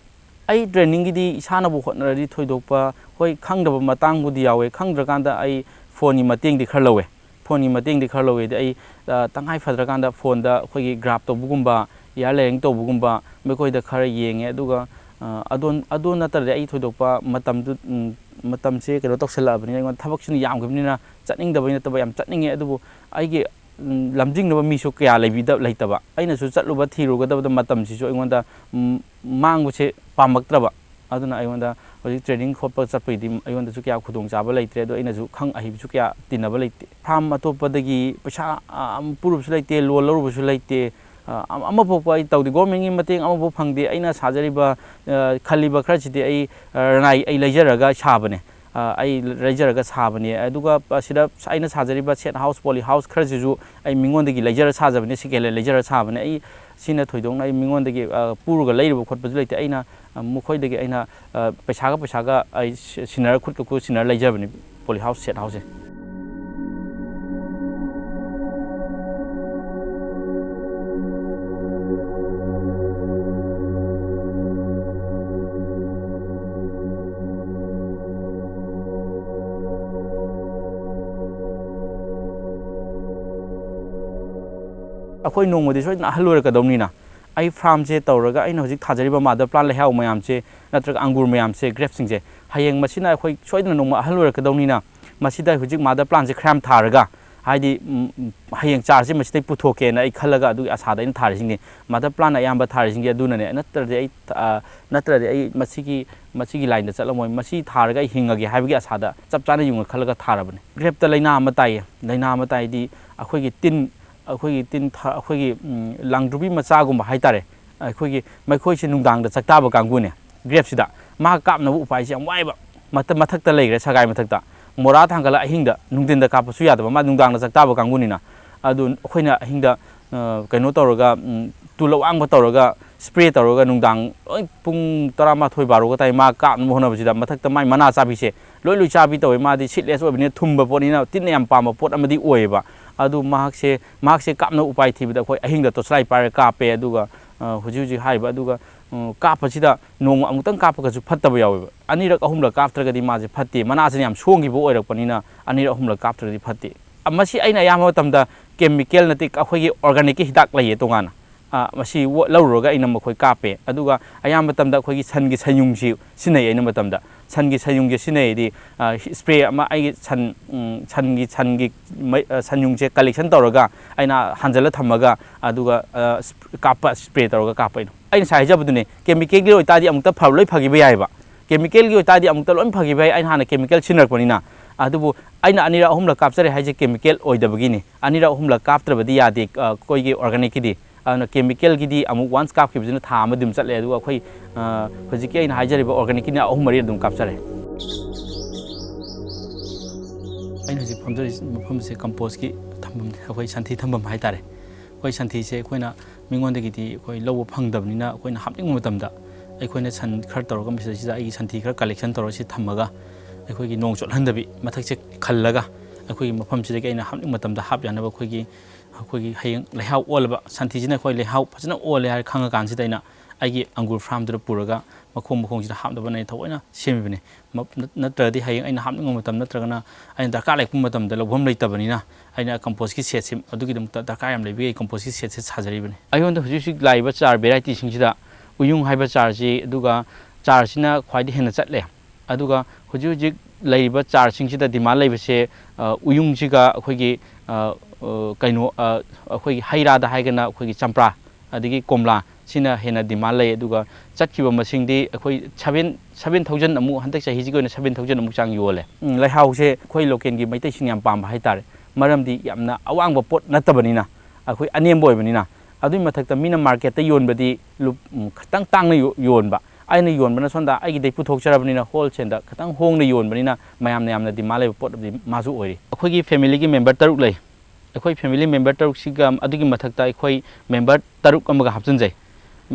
ꯑꯩ trainingꯒꯤꯗꯤ ꯏꯁꯥꯅꯕꯨ ꯍꯣꯠꯅꯔꯗꯤ ꯊꯣꯏꯗꯣꯛꯄ, ꯍꯣꯏ, ꯈꯪꯗꯕ ꯃꯇꯥꯡꯕꯨꯗꯤ ꯌꯥꯎꯋꯦ꯫ ꯈꯪꯗ꯭ꯔꯀꯥꯟꯗ ꯑꯩ phoneꯒꯤ ꯃꯇꯦꯡꯗꯤ ꯈꯔ ꯂꯧꯋꯦ꯫ Phoneꯒꯤ ꯃꯇꯦꯡꯗꯤ ꯈꯔ ꯂꯧꯋꯦꯗꯤ ꯑꯩ, ꯑ, ꯇꯉꯥꯏ ꯐꯗ꯭ꯔꯀꯥꯟꯗ phoneꯗ ꯑꯩꯈꯣꯏꯒꯤ graph ꯇꯧꯕꯒꯨꯝꯕ, air layering ꯇꯧꯕꯒꯨꯝꯕ, ꯃꯈꯣꯏꯗ ꯈꯔ ꯌꯦꯡꯉꯦ꯫ ꯑꯗꯨꯒ, ꯑ, ꯑꯗꯣ, ꯑꯗꯨ ꯅꯠꯇ꯭ꯔꯗꯤ ꯑꯩ ꯊꯣꯏꯗꯣꯛꯄ ꯃꯇꯝꯗꯨ, ꯎꯝ, ꯃꯇꯝꯁꯦ ꯀꯩꯅꯣ ꯇꯧꯁꯜꯂꯛꯑꯕꯅꯤꯅ, ꯑꯩꯉꯣꯟꯗ ꯊꯕꯛꯁꯤꯅ ꯌꯥꯝꯈꯤꯕꯅꯤꯅ ꯆꯠꯅꯤꯡꯗꯕꯩ ꯅꯠꯇꯕ, ꯌꯥꯝ ꯆꯠꯅꯤꯡꯉꯦ꯫ ꯑꯗꯨꯕꯨ ꯑꯩꯒꯤ ꯎꯝ, ꯂꯝꯖꯤꯡꯅꯕ ꯃꯤꯁꯨ ꯀꯌꯥ ꯂꯩꯕꯤꯗ-, ꯂꯩꯇꯕ꯫ ꯑꯩꯅꯁꯨ ꯆꯠꯂꯨꯕ ꯊꯤꯔꯨꯒꯗꯕꯗ ꯃꯇꯝꯁꯤꯁꯨ ꯑꯩꯉꯣꯟꯗ, ꯎꯝ, ꯃꯥꯡꯕꯁꯦ ꯄꯥꯝꯃꯛꯇ꯭ꯔꯕ꯫ ꯑꯗꯨꯅ ꯑꯩꯉꯣꯟꯗ ꯍꯧꯖꯤꯛ training ꯈꯣꯠꯄ ꯆꯠꯄꯒꯤꯗꯤ ꯑꯩꯉꯣꯟꯗꯁꯨ ꯀꯌꯥ ꯈꯨꯗꯣꯡꯆꯥꯕ ꯂꯩꯇ꯭ꯔꯦ꯫ ꯑꯗꯣ ꯑꯩꯅꯁꯨ ꯈꯪ ꯑꯍꯩꯕꯁꯨ ꯀꯌꯥ ꯇꯤꯟꯅꯕ ꯂꯩꯇꯦ꯫ Farm ꯑꯇꯣꯞꯄꯗꯒꯤ ꯄꯩꯁꯥ, ꯑ, ꯑꯝ, ꯄꯨꯔꯨꯕꯁꯨ ꯂꯩꯇꯦ, loan ꯂꯧꯔꯨꯕꯁꯨ ꯂꯩꯇꯦ꯫ ꯑ, ꯑꯃ-, ꯑꯃꯐꯥꯎꯕ ꯑꯩ ꯇꯧꯗꯦ꯫ Governmentꯀꯤ ꯃꯇꯦꯡ ꯑꯃꯐꯥꯎ ꯐꯪꯗꯦ꯫ ꯑꯩꯅ ꯁꯥꯖꯔꯤꯕ, ꯑ, ꯈꯜꯂꯤꯕ ꯈꯔꯁꯤꯗꯤ ꯑꯩ, ꯑ, ꯔꯅꯥꯏ ꯑꯩ ꯂꯩꯖꯔꯒ ꯁꯥꯕꯅꯦ꯫ ꯑ, ꯑꯩ ꯂꯩꯖꯔꯒ ꯁꯥꯕꯅꯦ꯫ ꯑꯗꯨꯒ ꯑꯁꯤꯗ ꯑꯩꯅ ꯁꯥꯖꯔꯤꯕ shed house, poly house ꯈꯔꯁꯤꯁꯨ ꯑꯩ ꯃꯤꯉꯣꯟꯗꯒꯤ ꯂꯩꯖꯔ ꯁꯥꯖꯕꯅꯦ, second hand ꯂꯩꯖꯔ ꯁꯥꯕꯅꯦ꯫ ꯑꯩ ꯁꯤꯅ ꯊꯣꯏꯗꯣꯛꯅ ꯑꯩ ꯃꯤꯉꯣꯟꯗꯒꯤ, ꯑ, ꯄꯨꯔꯒ ꯂꯩꯔꯨꯕ ꯈꯣꯠꯄꯁꯨ ꯂꯩꯇꯦ꯫ ꯑꯩꯅ, ꯑ, ꯃꯈꯣꯏꯗꯒꯤ ꯑꯩꯅ, ꯑ, ꯄꯩꯁꯥꯒ ꯄꯩꯁꯥꯒ ꯑꯩ ꯁꯤ-, ꯁꯤꯟꯅꯔ, ꯈꯨꯠꯀ ꯈꯨꯠ ꯁꯤꯟꯅꯔ ꯂꯩꯖꯕꯅꯤ poly house, shed houseꯁꯦ꯫ ꯑꯩꯈꯣꯏ ꯅꯣꯡꯃꯗꯤ ꯁꯣꯏꯗꯅ ꯑꯍꯜ ꯑꯣꯏꯔꯛꯀꯗꯧꯅꯤꯅ, ꯑꯩ farmꯁꯦ ꯇꯧꯔꯒ ꯑꯩꯅ ꯍꯧꯖꯤꯛ ꯊꯥꯖꯔꯤꯕ mother plant ꯂꯩꯍꯥꯎ ꯃꯌꯥꯝꯁꯦ ꯅꯠꯇ꯭ꯔꯒ ꯑꯪꯒꯨꯔ ꯃꯌꯥꯝꯁꯦ, grapeꯁꯤꯡꯁꯦ, ꯍꯌꯦꯡ ꯃꯁꯤꯅ ꯑꯩꯈꯣꯏ ꯁꯣꯏꯗꯅ ꯅꯣꯡꯃ ꯑꯍꯜ ꯑꯣꯏꯔꯛꯀꯗꯧꯅꯤꯅ, ꯃꯁꯤꯗ ꯍꯧꯖꯤꯛ mother plantꯁꯦ ꯈꯔ ꯌꯥꯝ ꯊꯥꯔꯒ, ꯍꯥꯏꯗꯤ, ꯎꯝ, ꯎꯝ, ꯍꯌꯦꯡ ꯆꯥꯔꯁꯦ ꯃꯁꯤꯗꯩ ꯄꯨꯊꯣꯛꯀꯦꯅ ꯑꯩ ꯈꯜꯂꯒ ꯑꯗꯨꯒꯤ ꯑꯁꯥꯗ ꯑꯩꯅ ꯊꯥꯔꯤꯁꯤꯡꯅꯤ꯫ ꯃꯗꯔ ꯄ꯭ꯂꯥꯟ ꯑꯌꯥꯝꯕ ꯊꯥꯔꯤꯁꯤꯡꯁꯦ ꯑꯗꯨꯅꯅꯦ꯫ ꯅꯠꯇ꯭ꯔꯗꯤ ꯑꯩ, ꯑ, ꯅꯠꯇ꯭ꯔꯗꯤ ꯑꯩ ꯃꯁꯤꯒꯤ, ꯃꯁꯤꯒꯤ ꯂꯥꯏꯟꯗ ꯆꯠꯂꯝꯃꯣꯏ꯫ ꯃꯁꯤ ꯊꯥꯔꯒ ꯑꯩ ꯍꯤꯡꯉꯒꯦ ꯍꯥꯏꯕꯒꯤ ꯑꯁꯥꯗ ꯆꯞ ꯆꯥꯅ ꯌꯨꯡꯉ ꯈꯜꯂꯒ ꯊꯥꯔꯕꯅꯤ꯫ ꯒ꯭ꯔꯦꯞꯇ ꯂꯥꯏꯅꯥ ꯑꯃ ꯇꯥꯏꯌꯦ꯫ ꯂꯥꯏꯅꯥ ꯑꯃ ꯇꯥꯏꯗꯤ ꯑꯩꯈꯣꯏꯒꯤ ꯇꯤꯟ, ꯑꯩꯈꯣꯏꯒꯤ ꯇꯤꯟ ꯊ-, ꯑꯩꯈꯣꯏꯒꯤ, ꯎꯝ, ꯂꯥꯡꯗ꯭ꯔꯨꯕꯤ ꯃꯆꯥꯒꯨꯝꯕ ꯍꯥꯏꯇꯥꯔꯦ꯫ ꯑꯩꯈꯣꯏꯒꯤ ꯃꯩꯈꯣꯏꯁꯦ ꯅꯨꯡꯗꯥꯡꯗ ꯆꯥꯛ ꯇꯥꯕ ꯀꯥꯡꯕꯨꯅꯦ꯫ ꯒ꯭ꯔꯦꯞꯁꯤꯗ ꯃꯥ ꯀꯥꯞꯅꯕ ꯎꯄꯥꯏꯁꯦ ꯌꯥꯝ ꯋꯥꯏꯕ꯫ ꯃꯊ-, ꯃꯊꯛꯇ ꯂꯩꯈ꯭ꯔꯦ, ꯁꯒꯥꯏ ꯃꯊꯛꯇ꯫ ꯃꯣꯔꯥ ꯊꯥꯡꯒꯠꯂ ꯑꯍꯤꯡꯗ, ꯅꯨꯡꯊꯤꯟꯗ ꯀꯥꯞꯄꯁꯨ ꯌꯥꯗꯕ, ꯃꯥ ꯅꯨꯡꯗꯥꯡꯗ ꯆꯥꯛ ꯇꯥꯕ ꯀꯥꯡꯕꯨꯅꯤꯅ꯫ ꯑꯗꯨ ꯑꯩꯈꯣꯏꯅ ꯑꯍꯤꯡꯗ, ꯑ, ꯀꯩꯅꯣ ꯇꯧꯔꯒ, ꯎꯝ, ꯇꯨꯜ ꯑꯋꯥꯡꯕ ꯇꯧꯔꯒ, ꯁ꯭ꯄ꯭ꯔꯦ ꯇꯧꯔꯒ ꯅꯨꯡꯗꯥꯡ ꯂꯣꯏ ꯄꯨꯡ ꯇꯔꯥꯃꯥꯊꯣꯏ ꯕꯥꯔꯣꯒ ꯇꯥꯏ ꯃꯥ ꯀꯥꯞꯅꯕ ꯍꯣꯠꯅꯕꯁꯤꯗ ꯃꯊꯛꯇ ꯃꯥꯏ ꯃꯅꯥ ꯆꯥꯕꯤꯁꯦ ꯂꯣꯏ ꯂꯣꯏ ꯆꯥꯕꯤ ꯇꯧꯋꯦ꯫ ꯃꯥꯗꯤ ꯁꯤꯠꯂꯦꯁ ꯑꯣꯏꯕꯅꯤꯅ ꯊꯨꯝꯕ ꯄꯣꯠꯅꯤꯅ ꯇꯤꯟꯅ ꯌꯥꯝ ꯄꯥꯝꯕ ꯄꯣꯠ ꯑꯃꯗꯤ ꯑꯣꯏꯌꯦꯕ꯫ ꯑꯗꯨ ꯃꯍꯥꯛꯁꯦ, ꯃꯍꯥꯛꯁꯦ ꯀꯥꯞꯅꯕ ꯎꯄꯥꯏ ꯊꯤꯕꯗ ꯑꯩꯈꯣꯏ ꯑꯍꯤꯡꯗ ꯇꯣꯔꯆ ꯂꯥꯏꯠ ꯄꯥꯏꯔꯒ ꯀꯥꯞꯄꯦ꯫ ꯑꯗꯨꯒ, ꯑ, ꯍꯧꯖꯤꯛ ꯍꯧꯖꯤꯛ ꯍꯥꯏꯔꯤꯕ, ꯑꯗꯨꯒ, ꯎꯝ, ꯀꯥꯞꯄꯁꯤꯗ ꯅꯣꯡꯃ ꯑꯃꯨꯛꯇꯪ ꯀꯥꯞꯄꯒꯁꯨ ꯐꯠꯇꯕ ꯌꯥꯎꯋꯦꯕ꯫ ꯑꯅꯤꯔꯛ ꯑꯍꯨꯝꯂꯛ ꯀꯥꯞꯇ꯭ꯔꯒꯗꯤ ꯃꯥꯁꯦ ꯐꯠꯇꯦ꯫ ꯃꯅꯥꯁꯤꯅ ꯌꯥꯝ ꯁꯣꯡꯈꯤꯕ ꯑꯣꯏꯔꯛꯄꯅꯤꯅ ꯑꯅꯤꯔꯛ ꯑꯍꯨꯝꯂꯛ ꯀꯥꯞꯇ꯭ꯔꯒꯗꯤ ꯐꯠꯇꯦ꯫ ꯑ, ꯃꯁꯤ ꯑꯩꯅ ꯑꯌꯥꯝꯕ ꯃꯇꯝꯗ ꯀꯦꯃꯤꯀꯦꯜ ꯅꯠꯇꯦ, ꯑꯩꯈꯣꯏꯒꯤ ꯑꯣꯔꯒꯥꯅꯤꯛꯀꯤ ꯍꯤꯗꯥꯛ ꯂꯩꯌꯦ ꯇꯣꯉꯥꯟꯅ꯫ ꯑ, ꯃꯁꯤ ꯋ-, ꯂꯧꯔꯨꯔꯒ ꯑꯩꯅ ꯃꯈꯣꯏ ꯀꯥꯞꯄꯦ꯫ ꯑꯗꯨꯒ ꯑꯌꯥꯝꯕ ꯃꯇꯝꯗ ꯑꯩꯈꯣꯏꯒꯤ ꯁꯟꯒꯤ ꯁꯟꯌꯨꯡꯁꯤ ꯁꯤꯖꯤꯟꯅꯩ ꯑꯩꯅ ꯃꯇꯝꯗ꯫ ꯁꯟꯒꯤ ꯁꯟꯌꯨꯡꯁꯦ ꯁꯤꯖꯤꯟꯅꯩꯗꯤ, ꯑ, ꯁ꯭ꯄ꯭ꯔꯦ ꯑꯃ ꯑꯩꯒꯤ ꯁꯟ, ꯎꯝ, ꯁꯟꯒꯤ, ꯁꯟꯒꯤ ꯃꯩ-, ꯑ, ꯁꯟꯌꯨꯡꯁꯦ ꯀꯂꯦꯛꯁꯟ ꯇꯧꯔꯒ ꯑꯩꯅ ꯍꯥꯟꯖꯜꯂ ꯊꯝꯃꯒ, ꯑꯗꯨꯒ, ꯑ, ꯁ꯭ꯞ-, ꯀꯥꯞꯄ, ꯁ꯭ꯄ꯭ꯔꯦ ꯇꯧꯔꯒ ꯀꯥꯞꯄ ꯑꯩꯅ꯫ ꯑꯩꯅ ꯉꯁꯥꯏ ꯍꯥꯏꯖꯕꯗꯨꯅꯦ, ꯀꯦꯃꯤꯀꯦꯜꯒꯤ ꯑꯣꯏꯇꯥꯔꯗꯤ ꯑꯃꯨꯛꯇ ꯐꯕ ꯂꯣꯏ ꯐꯈꯤꯕ ꯌꯥꯏꯑꯕ꯫ ꯀꯦꯃꯤꯀꯦꯜꯒꯤ ꯑꯣꯏꯇꯥꯔꯗꯤ ꯑꯃꯨꯛꯇ ꯂꯣꯏ ꯐꯈꯤꯕ ꯌꯥꯏ, ꯑꯩꯅ ꯍꯥꯟꯅ ꯀꯦꯃꯤꯀꯦꯜ ꯁꯤꯖꯤꯟꯅꯔꯛꯄꯅꯤꯅ꯫ ꯑꯗꯨꯕꯨ ꯑꯩꯅ ꯑꯅꯤꯔꯛ ꯑꯍꯨꯝꯂꯛ ꯀꯥꯞꯆꯔꯦ ꯍꯥꯏꯁꯦ ꯀꯦꯃꯤꯀꯦꯜ ꯑꯣꯏꯗꯕꯒꯤꯅꯤ꯫ ꯑꯅꯤꯔꯛ ꯑꯍꯨꯝꯂꯛ ꯀꯥꯞꯇ꯭ꯔꯕꯗꯤ ꯌꯥꯗꯦ, ꯑ, ꯑꯩꯈꯣꯏꯒꯤ ꯑꯣꯔꯒꯥꯅꯤꯛꯀꯤꯗꯤ꯫ ꯑꯗꯨꯅ ꯀꯦꯃꯤꯀꯦꯜꯒꯤꯗꯤ ꯑꯃꯨꯛ ꯋꯥꯟꯁ ꯀꯥꯞꯈꯤꯕꯁꯤꯅ ꯊꯥ ꯑꯃ ꯑꯗꯨꯝ ꯆꯠꯂꯦ, ꯑꯗꯨꯒ ꯑꯩꯈꯣꯏ, ꯑ, ꯍꯧꯖꯤꯛꯀꯤ ꯑꯩꯅ ꯍꯥꯏꯖꯔꯤꯕ ꯑꯣꯔꯒꯥꯅꯤꯛꯀꯤꯅ ꯑꯍꯨꯝ ꯃꯔꯤ ꯑꯗꯨꯝ ꯀꯥꯞꯆꯔꯦ꯫ ꯑꯩꯅ ꯍꯧꯖꯤꯛ ꯐꯝꯖꯔꯤꯁꯤ ꯃꯐꯝꯁꯦ ꯀꯝꯄꯣꯁꯀꯤ ꯊꯝꯐꯝꯅꯤ, ꯑꯩꯈꯣꯏ ꯁꯟꯊꯤ ꯊꯝꯐꯝ ꯍꯥꯏꯇꯥꯔꯦ꯫ ꯑꯩꯈꯣꯏ ꯁꯟꯊꯤꯁꯦ ꯑꯩꯈꯣꯏꯅ ꯃꯤꯉꯣꯟꯗꯒꯤꯗꯤ ꯑꯩꯈꯣꯏ ꯂꯧꯕ ꯐꯪꯗꯕꯅꯤꯅ, ꯑꯩꯈꯣꯏꯅ ꯍꯥꯞꯅꯤꯡꯕ ꯃꯇꯝꯗ ꯑꯩꯈꯣꯏꯅ ꯁꯟ ꯈꯔ ꯇꯧꯔꯒ ꯃꯁꯤꯗꯩꯁꯤꯗ ꯑꯩꯒꯤ ꯁꯟꯊꯤ ꯈꯔ ꯀꯂꯦꯛꯁꯟ ꯇꯧꯔꯒ ꯁꯤ ꯊꯝꯃꯒ, ꯑꯩꯈꯣꯏꯒꯤ ꯅꯣꯡ ꯆꯣꯠꯍꯟꯗꯕꯤ ꯃꯊꯛꯁꯦ ꯈꯜꯂꯒ, ꯑꯩꯈꯣꯏꯒꯤ ꯃꯐꯝꯁꯤꯗꯒꯤ ꯑꯩꯅ ꯍꯥꯞꯅꯤꯡꯕ ꯃꯇꯝꯗ ꯍꯥꯞ ꯌꯥꯅꯕ ꯑꯩꯈꯣꯏꯒꯤ, ꯑꯩꯈꯣꯏꯒꯤ ꯍꯌꯦꯡ ꯂꯩꯍꯥꯎ ꯑꯣꯜꯂꯕ ꯁꯟꯊꯤꯁꯤꯅ ꯑꯩꯈꯣꯏ ꯂꯩꯍꯥꯎ ꯐꯖꯅ ꯑꯣꯜꯂꯦ ꯍꯥꯏꯔ ꯈꯪꯉꯀꯥꯟꯁꯤꯗ ꯑꯩꯅ ꯑꯩꯒꯤ ꯑꯪꯒꯨꯔ ꯐꯥꯔꯝꯗꯨꯗ ꯄꯨꯔꯒ ꯃꯈꯣꯡ ꯃꯈꯣꯡꯁꯤꯗ ꯍꯥꯞꯅꯕꯅ ꯑꯩꯅ ꯊꯑꯣꯏꯅ ꯁꯦꯝꯃꯤꯕꯅꯤ꯫ ꯃ-, ꯅꯠ-, ꯅꯠꯇ꯭ꯔꯒꯗꯤ ꯍꯌꯦꯡ ꯑꯩꯅ ꯍꯥꯞꯅꯤꯡꯕ ꯃꯇꯝ ꯅꯠꯇ꯭ꯔꯒꯅ ꯑꯩꯅ ꯗꯔꯀꯥꯔ ꯂꯩꯔꯛꯄ ꯃꯇꯝꯗ ꯂꯧꯐꯝ ꯂꯩꯇꯕꯅꯤꯅ, ꯑꯩꯅ ꯀꯝꯄꯣꯁꯀꯤ ꯁꯦꯠꯁꯤ ꯑꯗꯨꯒꯤꯗꯃꯛꯇ ꯗꯔꯀꯥꯔ ꯌꯥꯝ ꯂꯩꯕꯒꯤ ꯑꯩ ꯀꯝꯄꯣꯁꯀꯤ ꯁꯦꯠꯁꯦ ꯁꯥꯖꯔꯤꯕꯅꯤ꯫ ꯑꯩꯉꯣꯟꯗ ꯍꯧꯖꯤꯛ ꯍꯧꯖꯤꯛ ꯂꯥꯛꯏꯕ ꯆꯥꯔ ꯚꯦꯔꯥꯏꯇꯤꯁꯤꯡꯁꯤꯗ ꯎꯌꯨꯡ ꯍꯥꯏꯕ ꯆꯥꯔꯁꯤ, ꯑꯗꯨꯒ ꯆꯥꯔꯁꯤꯅ ꯈ꯭ꯋꯥꯏꯗꯒꯤ ꯍꯦꯟꯅ ꯆꯠꯂꯦ꯫ ꯑꯗꯨꯒ ꯍꯧꯖꯤꯛ ꯍꯧꯖꯤꯛ ꯂꯩꯔꯤꯕ ꯆꯥꯔꯁꯤꯡꯁꯤꯗ ꯗꯤꯃꯥꯟ ꯂꯩꯕꯁꯦ, ꯑ, ꯎꯌꯨꯡꯁꯤꯒ ꯑꯩꯈꯣꯏꯒꯤ, ꯑ, ꯑ, ꯀꯩꯅꯣ, ꯑ, ꯑꯩꯈꯣꯏꯒꯤ ꯍꯩ ꯔꯥꯗ ꯍꯥꯏꯔꯒꯅ ꯑꯩꯈꯣꯏꯒꯤ ꯆꯝꯄ꯭ꯔꯥ, ꯑꯗꯒꯤ ꯀꯣꯝꯂꯥ, ꯁꯤꯅ ꯍꯦꯟꯅ ꯗꯤꯃꯥꯟ ꯂꯩ꯫ ꯑꯗꯨꯒ ꯆꯠꯈꯤꯕ ꯃꯁꯤꯡꯗꯤ ꯑꯩꯈꯣꯏ seven, seven thousand ꯑꯃꯨꯛ, ꯍꯟꯗꯛ ꯆꯍꯤꯁꯤꯒꯤ ꯑꯣꯏꯅ seven thousand ꯑꯃꯨꯛ ꯆꯥꯡ ꯌꯣꯜꯂꯦ꯫ ꯎꯝ, ꯂꯩꯍꯥꯎꯁꯦ ꯑꯩꯈꯣꯏ ꯂꯣꯀꯦꯜꯒꯤ ꯃꯩꯇꯩꯁꯤꯡꯅ ꯌꯥꯝ ꯄꯥꯝꯕ ꯍꯥꯏꯇꯥꯔꯦ꯫ ꯃꯔꯝꯗꯤ ꯌꯥꯝꯅ ꯑꯋꯥꯡꯕ ꯄꯣꯠ ꯅꯠꯇꯕꯅꯤꯅ, ꯑꯩꯈꯣꯏ ꯑꯅꯦꯝꯕ ꯑꯣꯏꯕꯅꯤꯅ꯫ ꯑꯗꯨꯒꯤ ꯃꯊꯛꯇ ꯃꯤꯅ ꯃꯥꯔꯀꯦꯠꯇ ꯌꯣꯟꯕꯗꯤ ꯂꯨꯞ-, ꯎꯝ, ꯈꯤꯇꯪ ꯇꯥꯡꯅ ꯌꯣ-, ꯌꯣꯟꯕ꯫ ꯑꯩꯅ ꯌꯣꯟꯕꯅ ꯁꯣꯝꯗ ꯑꯩꯒꯤꯗꯩ ꯄꯨꯊꯣꯛꯆꯔꯕꯅꯤꯅ ꯍꯣꯜꯁꯦꯜꯗ ꯈꯤꯇꯪ ꯍꯣꯡꯅ ꯌꯣꯟꯕꯅꯤꯅ ꯃꯌꯥꯝꯅ ꯌꯥꯝꯅ ꯗꯤꯃꯥꯟ ꯂꯩꯕ ꯄꯣꯠ ꯑꯃꯗꯤ ꯃꯥꯁꯨ ꯑꯣꯏꯔꯤ꯫ ꯑꯩꯈꯣꯏꯒꯤ ꯐꯦꯃꯤꯂꯤꯒꯤ ꯃꯦꯝꯕꯔ ꯇꯔꯨꯛ ꯂꯩ꯫ ꯑꯩꯈꯣꯏ ꯐꯦꯃꯤꯂꯤ ꯃꯦꯝꯕꯔ ꯇꯔꯨꯛꯁꯤꯒ ꯑꯗꯨꯒꯤ ꯃꯊꯛꯇ ꯑꯩꯈꯣꯏ ꯃꯦꯝꯕꯔ ꯇꯔꯨꯛ ꯑꯃꯒ ꯍꯥꯞꯆꯤꯟꯖꯩ꯫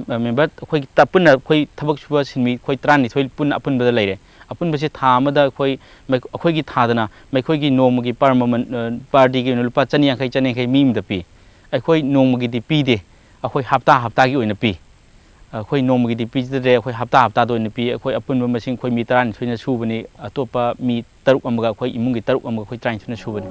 ꯃꯦꯝꯕꯔ ꯑꯩꯈꯣꯏ ꯇ-, ꯄꯨꯟꯅ ꯑꯩꯈꯣꯏ ꯊꯕꯛ ꯁꯨꯕ ꯁꯤꯟꯃꯤ ꯑꯩꯈꯣꯏ ꯇꯔꯥꯅꯤꯊꯣꯏ ꯄꯨꯟꯅ ꯑꯄꯨꯟꯕꯗ ꯂꯩꯔꯦ꯫ ꯑꯄꯨꯟꯕꯁꯦ ꯊꯥ ꯑꯃꯗ ꯑꯩꯈꯣꯏ, ꯑꯩꯈꯣꯏꯒꯤ ꯊꯥꯗꯅ ꯑꯩꯈꯣꯏꯒꯤ ꯅꯣꯡꯃꯒꯤ per ꯃꯃꯜ, ꯑ, per dayꯒꯤ ꯑꯣꯏꯅ ꯂꯨꯄꯥ ꯆꯅꯤ ꯌꯥꯡꯈꯩ, ꯆꯅꯤ ꯌꯥꯡꯈꯩ ꯃꯤ ꯑꯃꯗ ꯄꯤ꯫ ꯑꯩꯈꯣꯏ ꯅꯣꯡꯃꯒꯤꯗꯤ ꯄꯤꯗꯦ, ꯑꯩꯈꯣꯏ ꯍꯞꯇꯥ ꯍꯞꯇꯥꯒꯤ ꯑꯣꯏꯅ ꯄꯤ꯫ ꯑꯩꯈꯣꯏ ꯅꯣꯡꯃꯒꯤꯗꯤ ꯄꯤꯖꯗ꯭ꯔꯦ, ꯑꯩꯈꯣꯏ ꯍꯞꯇꯥ ꯍꯞꯇꯥꯗ ꯑꯣꯏꯅ ꯄꯤ꯫ ꯑꯩꯈꯣꯏ ꯑꯄꯨꯟꯕ ꯃꯁꯤꯡ ꯑꯩꯈꯣꯏ ꯃꯤ ꯇꯔꯥꯅꯤꯊꯣꯏꯅ ꯁꯨꯕꯅꯤ, ꯑꯇꯣꯞꯄ ꯃꯤ ꯇꯔꯨꯛ ꯑꯃꯒ, ꯑꯩꯈꯣꯏ ꯏꯃꯨꯡꯒꯤ ꯇꯔꯨꯛ ꯑꯃꯒ ꯑꯩꯈꯣꯏ ꯇꯔꯥꯅꯤꯊꯣꯏꯅ ꯁꯨꯕꯅꯤ꯫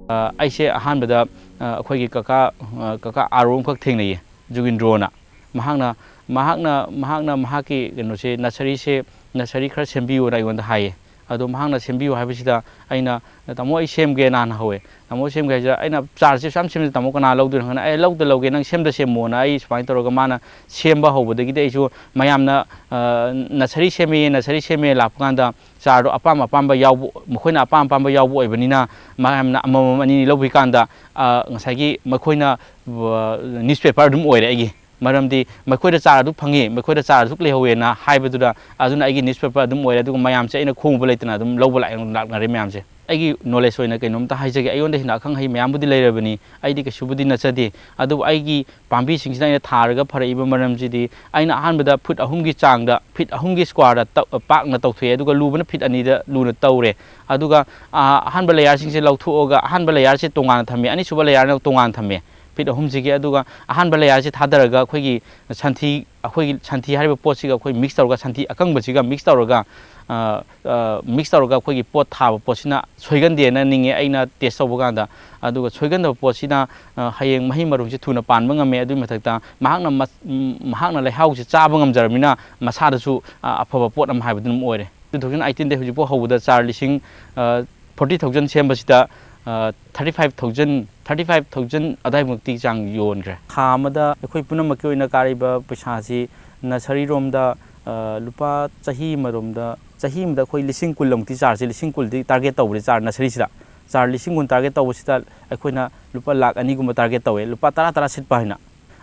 ꯑ, ꯑꯩꯁꯦ ꯑꯍꯥꯟꯕꯗ, ꯑ, ꯑꯩꯈꯣꯏꯒꯤ ꯀꯀꯥ, ꯑ, ꯀꯀꯥ ꯑꯥꯔꯣ ꯑꯃꯈꯛ ꯊꯦꯡꯅꯩꯌꯦ, ꯖꯨꯒꯤꯟꯗ꯭ꯔꯣꯅ꯫ ꯃꯍꯥꯛꯅ, ꯃꯍꯥꯛꯅ, ꯃꯍꯥꯛꯅ ꯃꯍꯥꯛꯀꯤ ꯀꯩꯅꯣꯁꯦ, ꯅꯁꯔꯤꯁꯦ, ꯅꯁꯔꯤ ꯈꯔ ꯁꯦꯝꯕꯤꯌꯨꯅ ꯑꯩꯉꯣꯟꯗ ꯍꯥꯏꯌꯦ꯫ ꯑꯗꯣ ꯃꯍꯥꯛꯅ ꯁꯦꯝꯕꯤꯌꯨ ꯍꯥꯏꯕꯁꯤꯗ ꯑꯩꯅ, "ꯇꯥꯃꯣ, ꯑꯩ ꯁꯦꯝꯒꯦꯅ" ꯍꯥꯟꯅ ꯍꯧꯋꯦ꯫ "ꯇꯥꯃꯣ, ꯁꯦꯝꯒꯦ" ꯍꯥꯏꯁꯤꯗ ꯑꯩꯅ, "ꯆꯥꯔꯁꯦ ꯁꯨꯌꯥꯝ ꯁꯦꯝꯗꯦ ꯇꯥꯃꯣ, ꯀꯅꯥ ꯂꯧꯗꯣꯏꯅꯣ?" ꯍꯥꯏꯅ, "ꯑꯩ ꯂꯧꯗ ꯂꯧꯒꯦ, ꯅꯪ ꯁꯦꯝꯗ ꯁꯦꯝꯃꯣꯅ" ꯑꯩ ꯁꯨꯃꯥꯏꯅ ꯇꯧꯔꯒ ꯃꯥꯅ ꯁꯦꯝꯕ ꯍꯧꯕꯗꯒꯤꯗꯤ ꯑꯩꯁꯨ ꯃꯌꯥꯝꯅ, ꯑ, "ꯅꯁꯔꯤ ꯁꯦꯝꯃꯦ, ꯅꯁꯔꯤ ꯁꯦꯝꯃꯦ" ꯂꯥꯛꯄ ꯀꯥꯟꯗ ꯆꯥꯔꯗꯣ ꯑꯄꯥꯝ ꯑꯄꯥꯝꯕ ꯌꯥꯎꯕ, ꯃꯈꯣꯏꯅ ꯑꯄꯥꯝ ꯑꯄꯥꯝꯕ ꯌꯥꯎꯕ ꯑꯣꯏꯕꯅꯤꯅ ꯃꯌꯥꯝꯅ ꯑꯃꯃꯝ ꯑꯅꯤꯅꯤ ꯂꯧꯕꯒꯤ ꯀꯥꯟꯗ, ꯑ, ꯉꯁꯥꯏꯒꯤ ꯃꯈꯣꯏꯅ, ꯑ, newspaper ꯑꯗꯨꯝ ꯑꯣꯏꯔꯦ ꯑꯩꯒꯤ꯫ ꯃꯔꯝꯗꯤ ꯃꯈꯣꯏꯗ ꯆꯥꯔ ꯑꯗꯨꯛ ꯐꯪꯉꯤ, ꯃꯈꯣꯏꯗ ꯆꯥꯔ ꯑꯗꯨꯛ ꯂꯩꯍꯧꯋꯦꯅ ꯍꯥꯏꯕꯗꯨꯗ, ꯑꯗꯨꯅ ꯑꯩꯒꯤ newspaper ꯑꯗꯨꯝ ꯑꯣꯏꯔꯦ꯫ ꯑꯗꯨꯒ ꯃꯌꯥꯝꯁꯦ ꯑꯩꯅ ꯈꯣꯡꯕ ꯂꯩꯇꯅ ꯑꯗꯨꯝ ꯂꯧꯕ ꯂꯥꯛꯑꯦ, ꯂꯥꯛꯅꯔꯦ ꯃꯌꯥꯝꯁꯦ꯫ ꯑꯩꯒꯤ knowledge ꯑꯣꯏꯅ ꯀꯩꯅꯣꯝꯇ ꯍꯥꯏꯖꯒꯦ, ꯑꯩꯉꯣꯟꯗ ꯍꯦꯟꯅ ꯑꯈꯪ ꯑꯍꯩ ꯃꯌꯥꯝꯕꯨꯗꯤ ꯂꯩꯔꯕꯅꯤ, ꯑꯩꯗꯤ ꯀꯩꯁꯨꯕꯨꯗꯤ ꯅꯠꯆꯗꯦ꯫ ꯑꯗꯨꯕꯨ ꯑꯩꯒꯤ ꯄꯥꯝꯕꯤꯁꯤꯡꯁꯤꯅ ꯑꯩꯅ ꯊꯥꯔꯒ ꯐꯔꯛꯏꯕ ꯃꯔꯝꯁꯤꯗꯤ, ꯑꯩꯅ ꯑꯍꯥꯟꯕꯗ ꯐꯨꯠ ꯑꯍꯨꯝꯒꯤ ꯆꯥꯡꯗ, ꯐꯤꯠ ꯑꯍꯨꯝꯒꯤ square ꯗ ꯇꯧ-, ꯄꯥꯛꯅ ꯇꯧꯊꯣꯛꯑꯦ, ꯑꯗꯨꯒ ꯂꯨꯕꯅ ꯐꯤꯠ ꯑꯅꯤꯗ ꯂꯨꯅ ꯇꯧꯔꯦ꯫ ꯑꯗꯨꯒ, ꯑ, ꯑꯍꯥꯟꯕ layer ꯁꯤꯡꯁꯦ ꯂꯧꯊꯣꯛꯑꯒ, ꯑꯍꯥꯟꯕ layer ꯁꯦ ꯇꯣꯉꯥꯟꯅ ꯊꯝꯃꯦ, ꯑꯅꯤꯁꯨꯕ layer ꯅ ꯇꯣꯉꯥꯟꯅ ꯊꯝꯃꯦ, ꯐꯤꯠ ꯑꯍꯨꯝꯁꯤꯒꯤ꯫ ꯑꯗꯨꯒ ꯑꯍꯥꯟꯕ layer ꯁꯦ ꯊꯥꯗꯔꯒ ꯑꯩꯈꯣꯏꯒꯤ ꯁꯟꯊꯤ, ꯑꯩꯈꯣꯏꯒꯤ ꯁꯟꯊꯤ ꯍꯥꯏꯔꯤꯕ ꯄꯣꯠꯁꯤꯒ ꯑꯩꯈꯣꯏ mix ꯇꯧꯔꯒ, ꯁꯟꯊꯤ ꯑꯀꯪꯕꯁꯤꯒ mix ꯇꯧꯔꯒ, ꯑ, ꯑ, mix ꯇꯧꯔꯒ ꯑꯩꯈꯣꯏꯒꯤ ꯄꯣꯠ ꯊꯥꯕ ꯄꯣꯠꯁꯤꯅ ꯁꯣꯏꯒꯟꯗꯦꯅ ꯅꯤꯡꯉꯦ ꯑꯩꯅ test ꯇꯧꯕ ꯀꯥꯟꯗ꯫ ꯑꯗꯨꯒ ꯁꯣꯏꯒꯟꯗꯕ ꯄꯣꯠꯁꯤꯅ, ꯑ, ꯍꯌꯦꯡ ꯃꯍꯩ ꯃꯔꯣꯡꯁꯤ ꯊꯨꯅ ꯄꯥꯟꯕ ꯉꯝꯃꯦ꯫ ꯑꯗꯨꯒꯤ ꯃꯊꯛꯇ ꯃꯍꯥꯛꯅ ꯃꯁ-, ꯎꯝ, ꯃꯍꯥꯛꯅ ꯂꯩꯍꯥꯎꯁꯤ ꯆꯥꯕ ꯉꯝꯖꯔꯕꯅꯤꯅ ꯃꯁꯥꯗꯁꯨ, ꯑ, ꯑꯐꯕ ꯄꯣꯠ ꯑꯃ ꯍꯥꯏꯕꯗꯨ ꯑꯗꯨꯝ ꯑꯣꯏꯔꯦ꯫ Two thousand eighteen ꯗꯒꯤ ꯍꯧꯖꯤꯛꯐꯥꯎ ꯍꯧꯕꯗ ꯆꯥꯔ ꯂꯤꯁꯤꯡ, ꯑ, forty thousand ꯁꯦꯝꯕꯁꯤꯗ, ꯑ, thirty five thousand, thirty five thousand ꯑꯗꯥꯏꯃꯨꯛꯇꯤ ꯆꯥꯡ ꯌꯣꯟꯈ꯭ꯔꯦ꯫ ꯊꯥ ꯑꯃꯗ ꯑꯩꯈꯣꯏ ꯄꯨꯝꯅꯃꯛꯀꯤ ꯑꯣꯏꯅ ꯀꯥꯔꯤꯕ ꯄꯩꯁꯥꯁꯤ ꯅꯁꯔꯤꯔꯣꯝꯗ, ꯑ, ꯂꯨꯄꯥ ꯆꯍꯤ ꯑꯃꯔꯣꯝꯗ, ꯆꯍꯤ ꯑꯃꯗ ꯑꯩꯈꯣꯏ ꯂꯤꯁꯤꯡ ꯀꯨꯟ ꯑꯃꯨꯛꯇꯤ ꯆꯥꯔꯁꯤ, ꯂꯤꯁꯤꯡ ꯀꯨꯟꯗꯤ target ꯇꯧꯕꯅꯤ ꯆꯥꯔ ꯅꯁꯔꯤꯁꯤꯗ꯫ ꯆꯥꯔ ꯂꯤꯁꯤꯡ ꯀꯨꯟ target ꯇꯧꯕꯁꯤꯗ ꯑꯩꯈꯣꯏꯅ ꯂꯨꯄꯥ ꯂꯥꯈ ꯑꯅꯤꯒꯨꯝꯕ target ꯇꯧꯋꯦ, ꯂꯨꯄꯥ ꯇꯔꯥ ꯇꯔꯥ ꯁꯤꯠꯄ ꯍꯥꯏꯅ꯫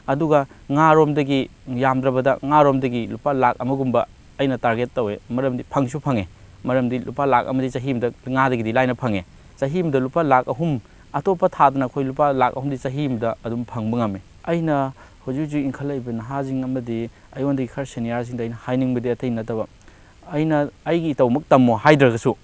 ꯑꯗꯨꯒ ꯉꯥꯔꯣꯝꯗꯒꯤ ꯌꯥꯝꯗ꯭ꯔꯕꯗ ꯉꯥꯔꯣꯝꯗꯒꯤ ꯂꯨꯄꯥ ꯂꯥꯈ ꯑꯃꯒꯨꯝꯕ ꯑꯩꯅ target ꯇꯧꯋꯦ, ꯃꯔꯝꯗꯤ ꯐꯪꯁꯨ ꯐꯪꯉꯦ, ꯃꯔꯝꯗꯤ ꯂꯨꯄꯥ ꯂꯥꯈ ꯑꯃꯗꯤ ꯆꯍꯤ ꯑꯃꯗ ꯉꯥꯗꯒꯤꯗꯤ ꯂꯥꯏꯅ ꯐꯪꯉꯦ꯫ ꯆꯍꯤ ꯑꯃꯗ ꯂꯨꯄꯥ ꯂꯥꯈ ꯑꯍꯨꯝ, ꯑꯇꯣꯞꯄ ꯊꯥꯗꯅ ꯑꯩꯈꯣꯏ ꯂꯨꯄꯥ ꯂꯥꯈ ꯑꯍꯨꯝꯗꯤ ꯆꯍꯤ ꯑꯃꯗ ꯑꯗꯨꯝ ꯐꯪꯕ ꯉꯝꯃꯦ꯫ ꯑꯩꯅ ꯍꯧꯖꯤꯛ ꯍꯧꯖꯤꯛ ꯏꯟꯈꯠꯂꯛꯏꯕ ꯅꯍꯥꯁꯤꯡ ꯑꯃꯗꯤ ꯑꯩꯉꯣꯟꯗꯒꯤ ꯈꯔ senior ꯁꯤꯡꯗ ꯑꯩꯅ ꯍꯥꯏꯅꯤꯡꯕꯗꯤ ꯑꯇꯩ ꯅꯠꯇꯕ, ꯑꯩꯅ ꯑꯩꯒꯤ ꯏꯇꯧꯃꯛ ꯇꯝꯃꯣ ꯍꯥꯏꯗ꯭ꯔꯒꯁꯨ,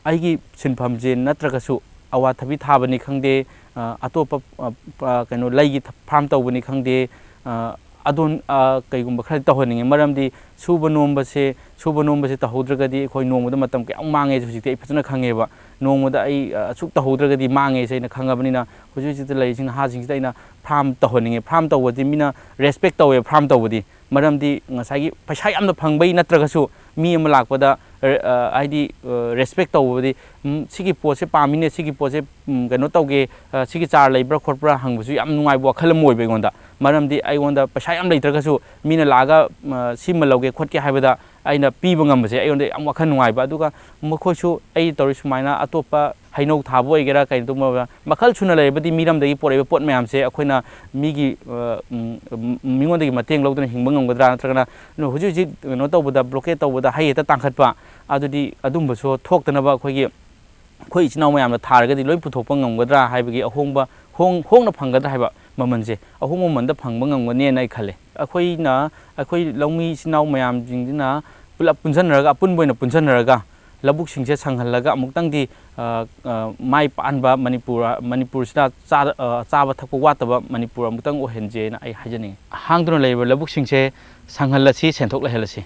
ꯑꯩꯒꯤ ꯁꯤꯟꯐꯝꯁꯦ ꯅꯠꯇ꯭ꯔꯒꯁꯨ ꯑꯋꯥꯊꯕꯤ ꯊꯥꯕꯅꯤ ꯈꯪꯗꯦ, ꯑ, ꯑꯇꯣꯞꯄ, ꯑ, ꯑ, ꯀꯩꯅꯣ, ꯂꯩꯒꯤ ꯊ-, farm ꯇꯧꯕꯅꯤ ꯈꯪꯗꯦ, ꯑ, ꯑꯗꯣꯟ-, ꯑ, ꯀꯩꯒꯨꯝꯕ ꯈꯔꯗꯤ ꯇꯧꯍꯟꯅꯤꯡꯉꯤ꯫ ꯃꯔꯝꯗꯤ ꯁꯨꯕ ꯅꯣꯝꯕꯁꯦ, ꯁꯨꯕ ꯅꯣꯝꯕꯁꯦ ꯇꯧꯍꯧꯗ꯭ꯔꯒꯗꯤ ꯑꯩꯈꯣꯏ ꯅꯣꯡꯃꯗ ꯃꯇꯝ ꯀꯌꯥꯝ ꯃꯥꯡꯉꯦꯁꯦ ꯍꯧꯖꯤꯛꯇꯤ ꯑꯩ ꯐꯖꯅ ꯈꯪꯉꯦꯕ꯫ ꯅꯣꯡꯃꯗ ꯑꯩ, ꯑ, ꯑꯁꯨꯛ ꯇꯧꯍꯧꯗ꯭ꯔꯒꯗꯤ ꯃꯥꯡꯉꯦꯁꯦ ꯑꯩꯅ ꯈꯪꯉꯕꯅꯤꯅ ꯍꯧꯖꯤꯛ ꯍꯧꯖꯤꯛꯇ ꯂꯩꯔꯤꯁꯤꯡ ꯅꯍꯥꯁꯤꯡꯁꯤꯗ ꯑꯩꯅ farm ꯇꯧꯍꯟꯅꯤꯡꯉꯦ꯫ Farm ꯇꯧꯕꯗꯤ ꯃꯤꯅ respect ꯇꯧꯋꯦ farm ꯇꯧꯕꯗꯤ꯫ ꯃꯔꯝꯗꯤ ꯉꯁꯥꯏꯒꯤ ꯄꯩꯁꯥ ꯌꯥꯝꯅ ꯐꯪꯕꯩ ꯅꯠꯇ꯭ꯔꯒꯁꯨ ꯃꯤ ꯑꯃ ꯂꯥꯛꯄꯗ, ꯑ, ꯍꯥꯏꯗꯤ, ꯑ, ꯔꯦꯁꯄꯦꯛ ꯇꯧꯕꯗꯤ, "ꯎꯝ, ꯁꯤꯒꯤ ꯄꯣꯠꯁꯦ ꯄꯥꯝꯃꯤꯅꯦ, ꯁꯤꯒꯤ ꯄꯣꯠꯁꯦ, ꯎꯝ, ꯀꯩꯅꯣ ꯇꯧꯒꯦ, ꯑ, ꯁꯤꯒꯤ ꯆꯥꯔ ꯂꯩꯕ꯭ꯔꯥ ꯈꯣꯠꯄ꯭ꯔꯥ?" ꯍꯪꯕꯁꯨ ꯌꯥꯝ ꯅꯨꯡꯉꯥꯏꯕ ꯋꯥꯈꯜ ꯑꯃ ꯑꯣꯏꯕ ꯑꯩꯉꯣꯟꯗ꯫ ꯃꯔꯝꯗꯤ ꯑꯩꯉꯣꯟꯗ ꯄꯩꯁꯥ ꯌꯥꯝ ꯂꯩꯇ꯭ꯔꯒꯁꯨ ꯃꯤꯅ ꯂꯥꯛꯑꯒ, ꯑ, "ꯁꯤꯃ ꯂꯧꯒꯦ ꯈꯣꯠꯀꯦ" ꯍꯥꯏꯕꯗ ꯑꯩꯅ ꯄꯤꯕ ꯉꯝꯕꯁꯦ ꯑꯩꯉꯣꯟꯗ ꯌꯥꯝ ꯋꯥꯈꯜ ꯅꯨꯡꯉꯥꯏꯕ꯫ ꯑꯗꯨꯒ ꯃꯈꯣꯏꯁꯨ ꯑꯩ ꯇꯧꯔꯤ ꯁꯨꯃꯥꯏꯅ ꯑꯇꯣꯞꯄ ꯍꯩꯅꯧ ꯊꯥꯕ ꯑꯣꯏꯒꯦꯔꯥ, ꯀꯩꯅꯣ ꯇꯧꯕ ꯃꯈꯜ ꯁꯨꯅ ꯂꯩꯔꯕꯗꯤ ꯃꯤꯔꯝꯗꯒꯤ ꯄꯨꯔꯛꯏꯕ ꯄꯣꯠ ꯃꯌꯥꯝꯁꯦ ꯑꯩꯈꯣꯏꯅ ꯃꯤꯒꯤ, ꯑ, ꯎꯝ, ꯎꯝ, ꯃꯤꯉꯣꯟꯗꯒꯤ ꯃꯇꯦꯡ ꯂꯧꯗꯨꯅ ꯍꯤꯡꯕ ꯉꯝꯒꯗ꯭ꯔꯥ? ꯅꯠꯇ꯭ꯔꯒꯅ ꯍꯧꯖꯤꯛ ꯍꯧꯖꯤꯛ ꯀꯩꯅꯣ ꯇꯧꯕꯗ, ꯕ꯭ꯂꯣꯀꯦꯠ ꯇꯧꯕꯗ ꯍꯩ ꯍꯦꯛꯇ ꯇꯥꯡꯈꯠꯄ, ꯑꯗꯨꯗꯤ ꯑꯗꯨꯝꯕꯁꯨ ꯊꯣꯛꯇꯅꯕ ꯑꯩꯈꯣꯏꯒꯤ, ꯑꯩꯈꯣꯏ ꯏꯆꯤꯟ ꯏꯅꯥꯎ ꯃꯌꯥꯝꯅ ꯊꯥꯔꯒꯗꯤ ꯂꯣꯏ ꯄꯨꯊꯣꯛꯄ ꯉꯝꯒꯗ꯭ꯔꯥ ꯍꯥꯏꯕꯒꯤ ꯑꯍꯣꯡꯕ, ꯍꯣꯡ-, ꯍꯣꯡꯅ ꯐꯪꯒꯗ꯭ꯔꯥ ꯍꯥꯏꯕ ꯃꯃꯜꯁꯦ, ꯑꯍꯣꯡꯕ ꯃꯃꯜꯗ ꯐꯪꯕ ꯉꯝꯒꯅꯦꯅ ꯑꯩ ꯈꯜꯂꯦ꯫ ꯑꯩꯈꯣꯏꯅ, ꯑꯩꯈꯣꯏ ꯂꯧꯃꯤ ꯏꯆꯤꯟ ꯏꯅꯥꯎ ꯃꯌꯥꯝꯁꯤꯡꯁꯤꯅ ꯄꯨꯂꯞ ꯄꯨꯟꯁꯤꯟꯅꯔꯒ, ꯑꯄꯨꯟꯕ ꯑꯣꯏꯅ ꯄꯨꯟꯁꯤꯟꯅꯔꯒ ꯂꯧꯕꯨꯛꯁꯤꯡꯁꯦ ꯁꯪꯍꯜꯂꯒ ꯑꯃꯨꯛꯇꯪꯗꯤ, ꯑ, ꯑ, ꯃꯥꯏ ꯄꯥꯛꯍꯟꯕ ꯃꯅꯤꯄꯨꯔ, ꯃꯅꯤꯄꯨꯔꯁꯤꯗ ꯆꯥ-, ꯑ, ꯆꯥꯕ ꯊꯛꯄ ꯋꯥꯠꯇꯕ ꯃꯅꯤꯄꯨꯔ ꯑꯃꯨꯛꯇꯪ ꯑꯣꯏꯍꯟꯁꯦꯅ ꯑꯩ ꯍꯥꯏꯖꯅꯤꯡꯉꯤ꯫ ꯍꯥꯡꯗꯨꯅ ꯂꯩꯔꯤꯕ ꯂꯧꯕꯨꯛꯁꯤꯡꯁꯦ ꯁꯪꯍꯜꯂꯁꯤ, ꯁꯦꯟꯊꯣꯛ ꯂꯩꯍꯜꯂꯁꯤ꯫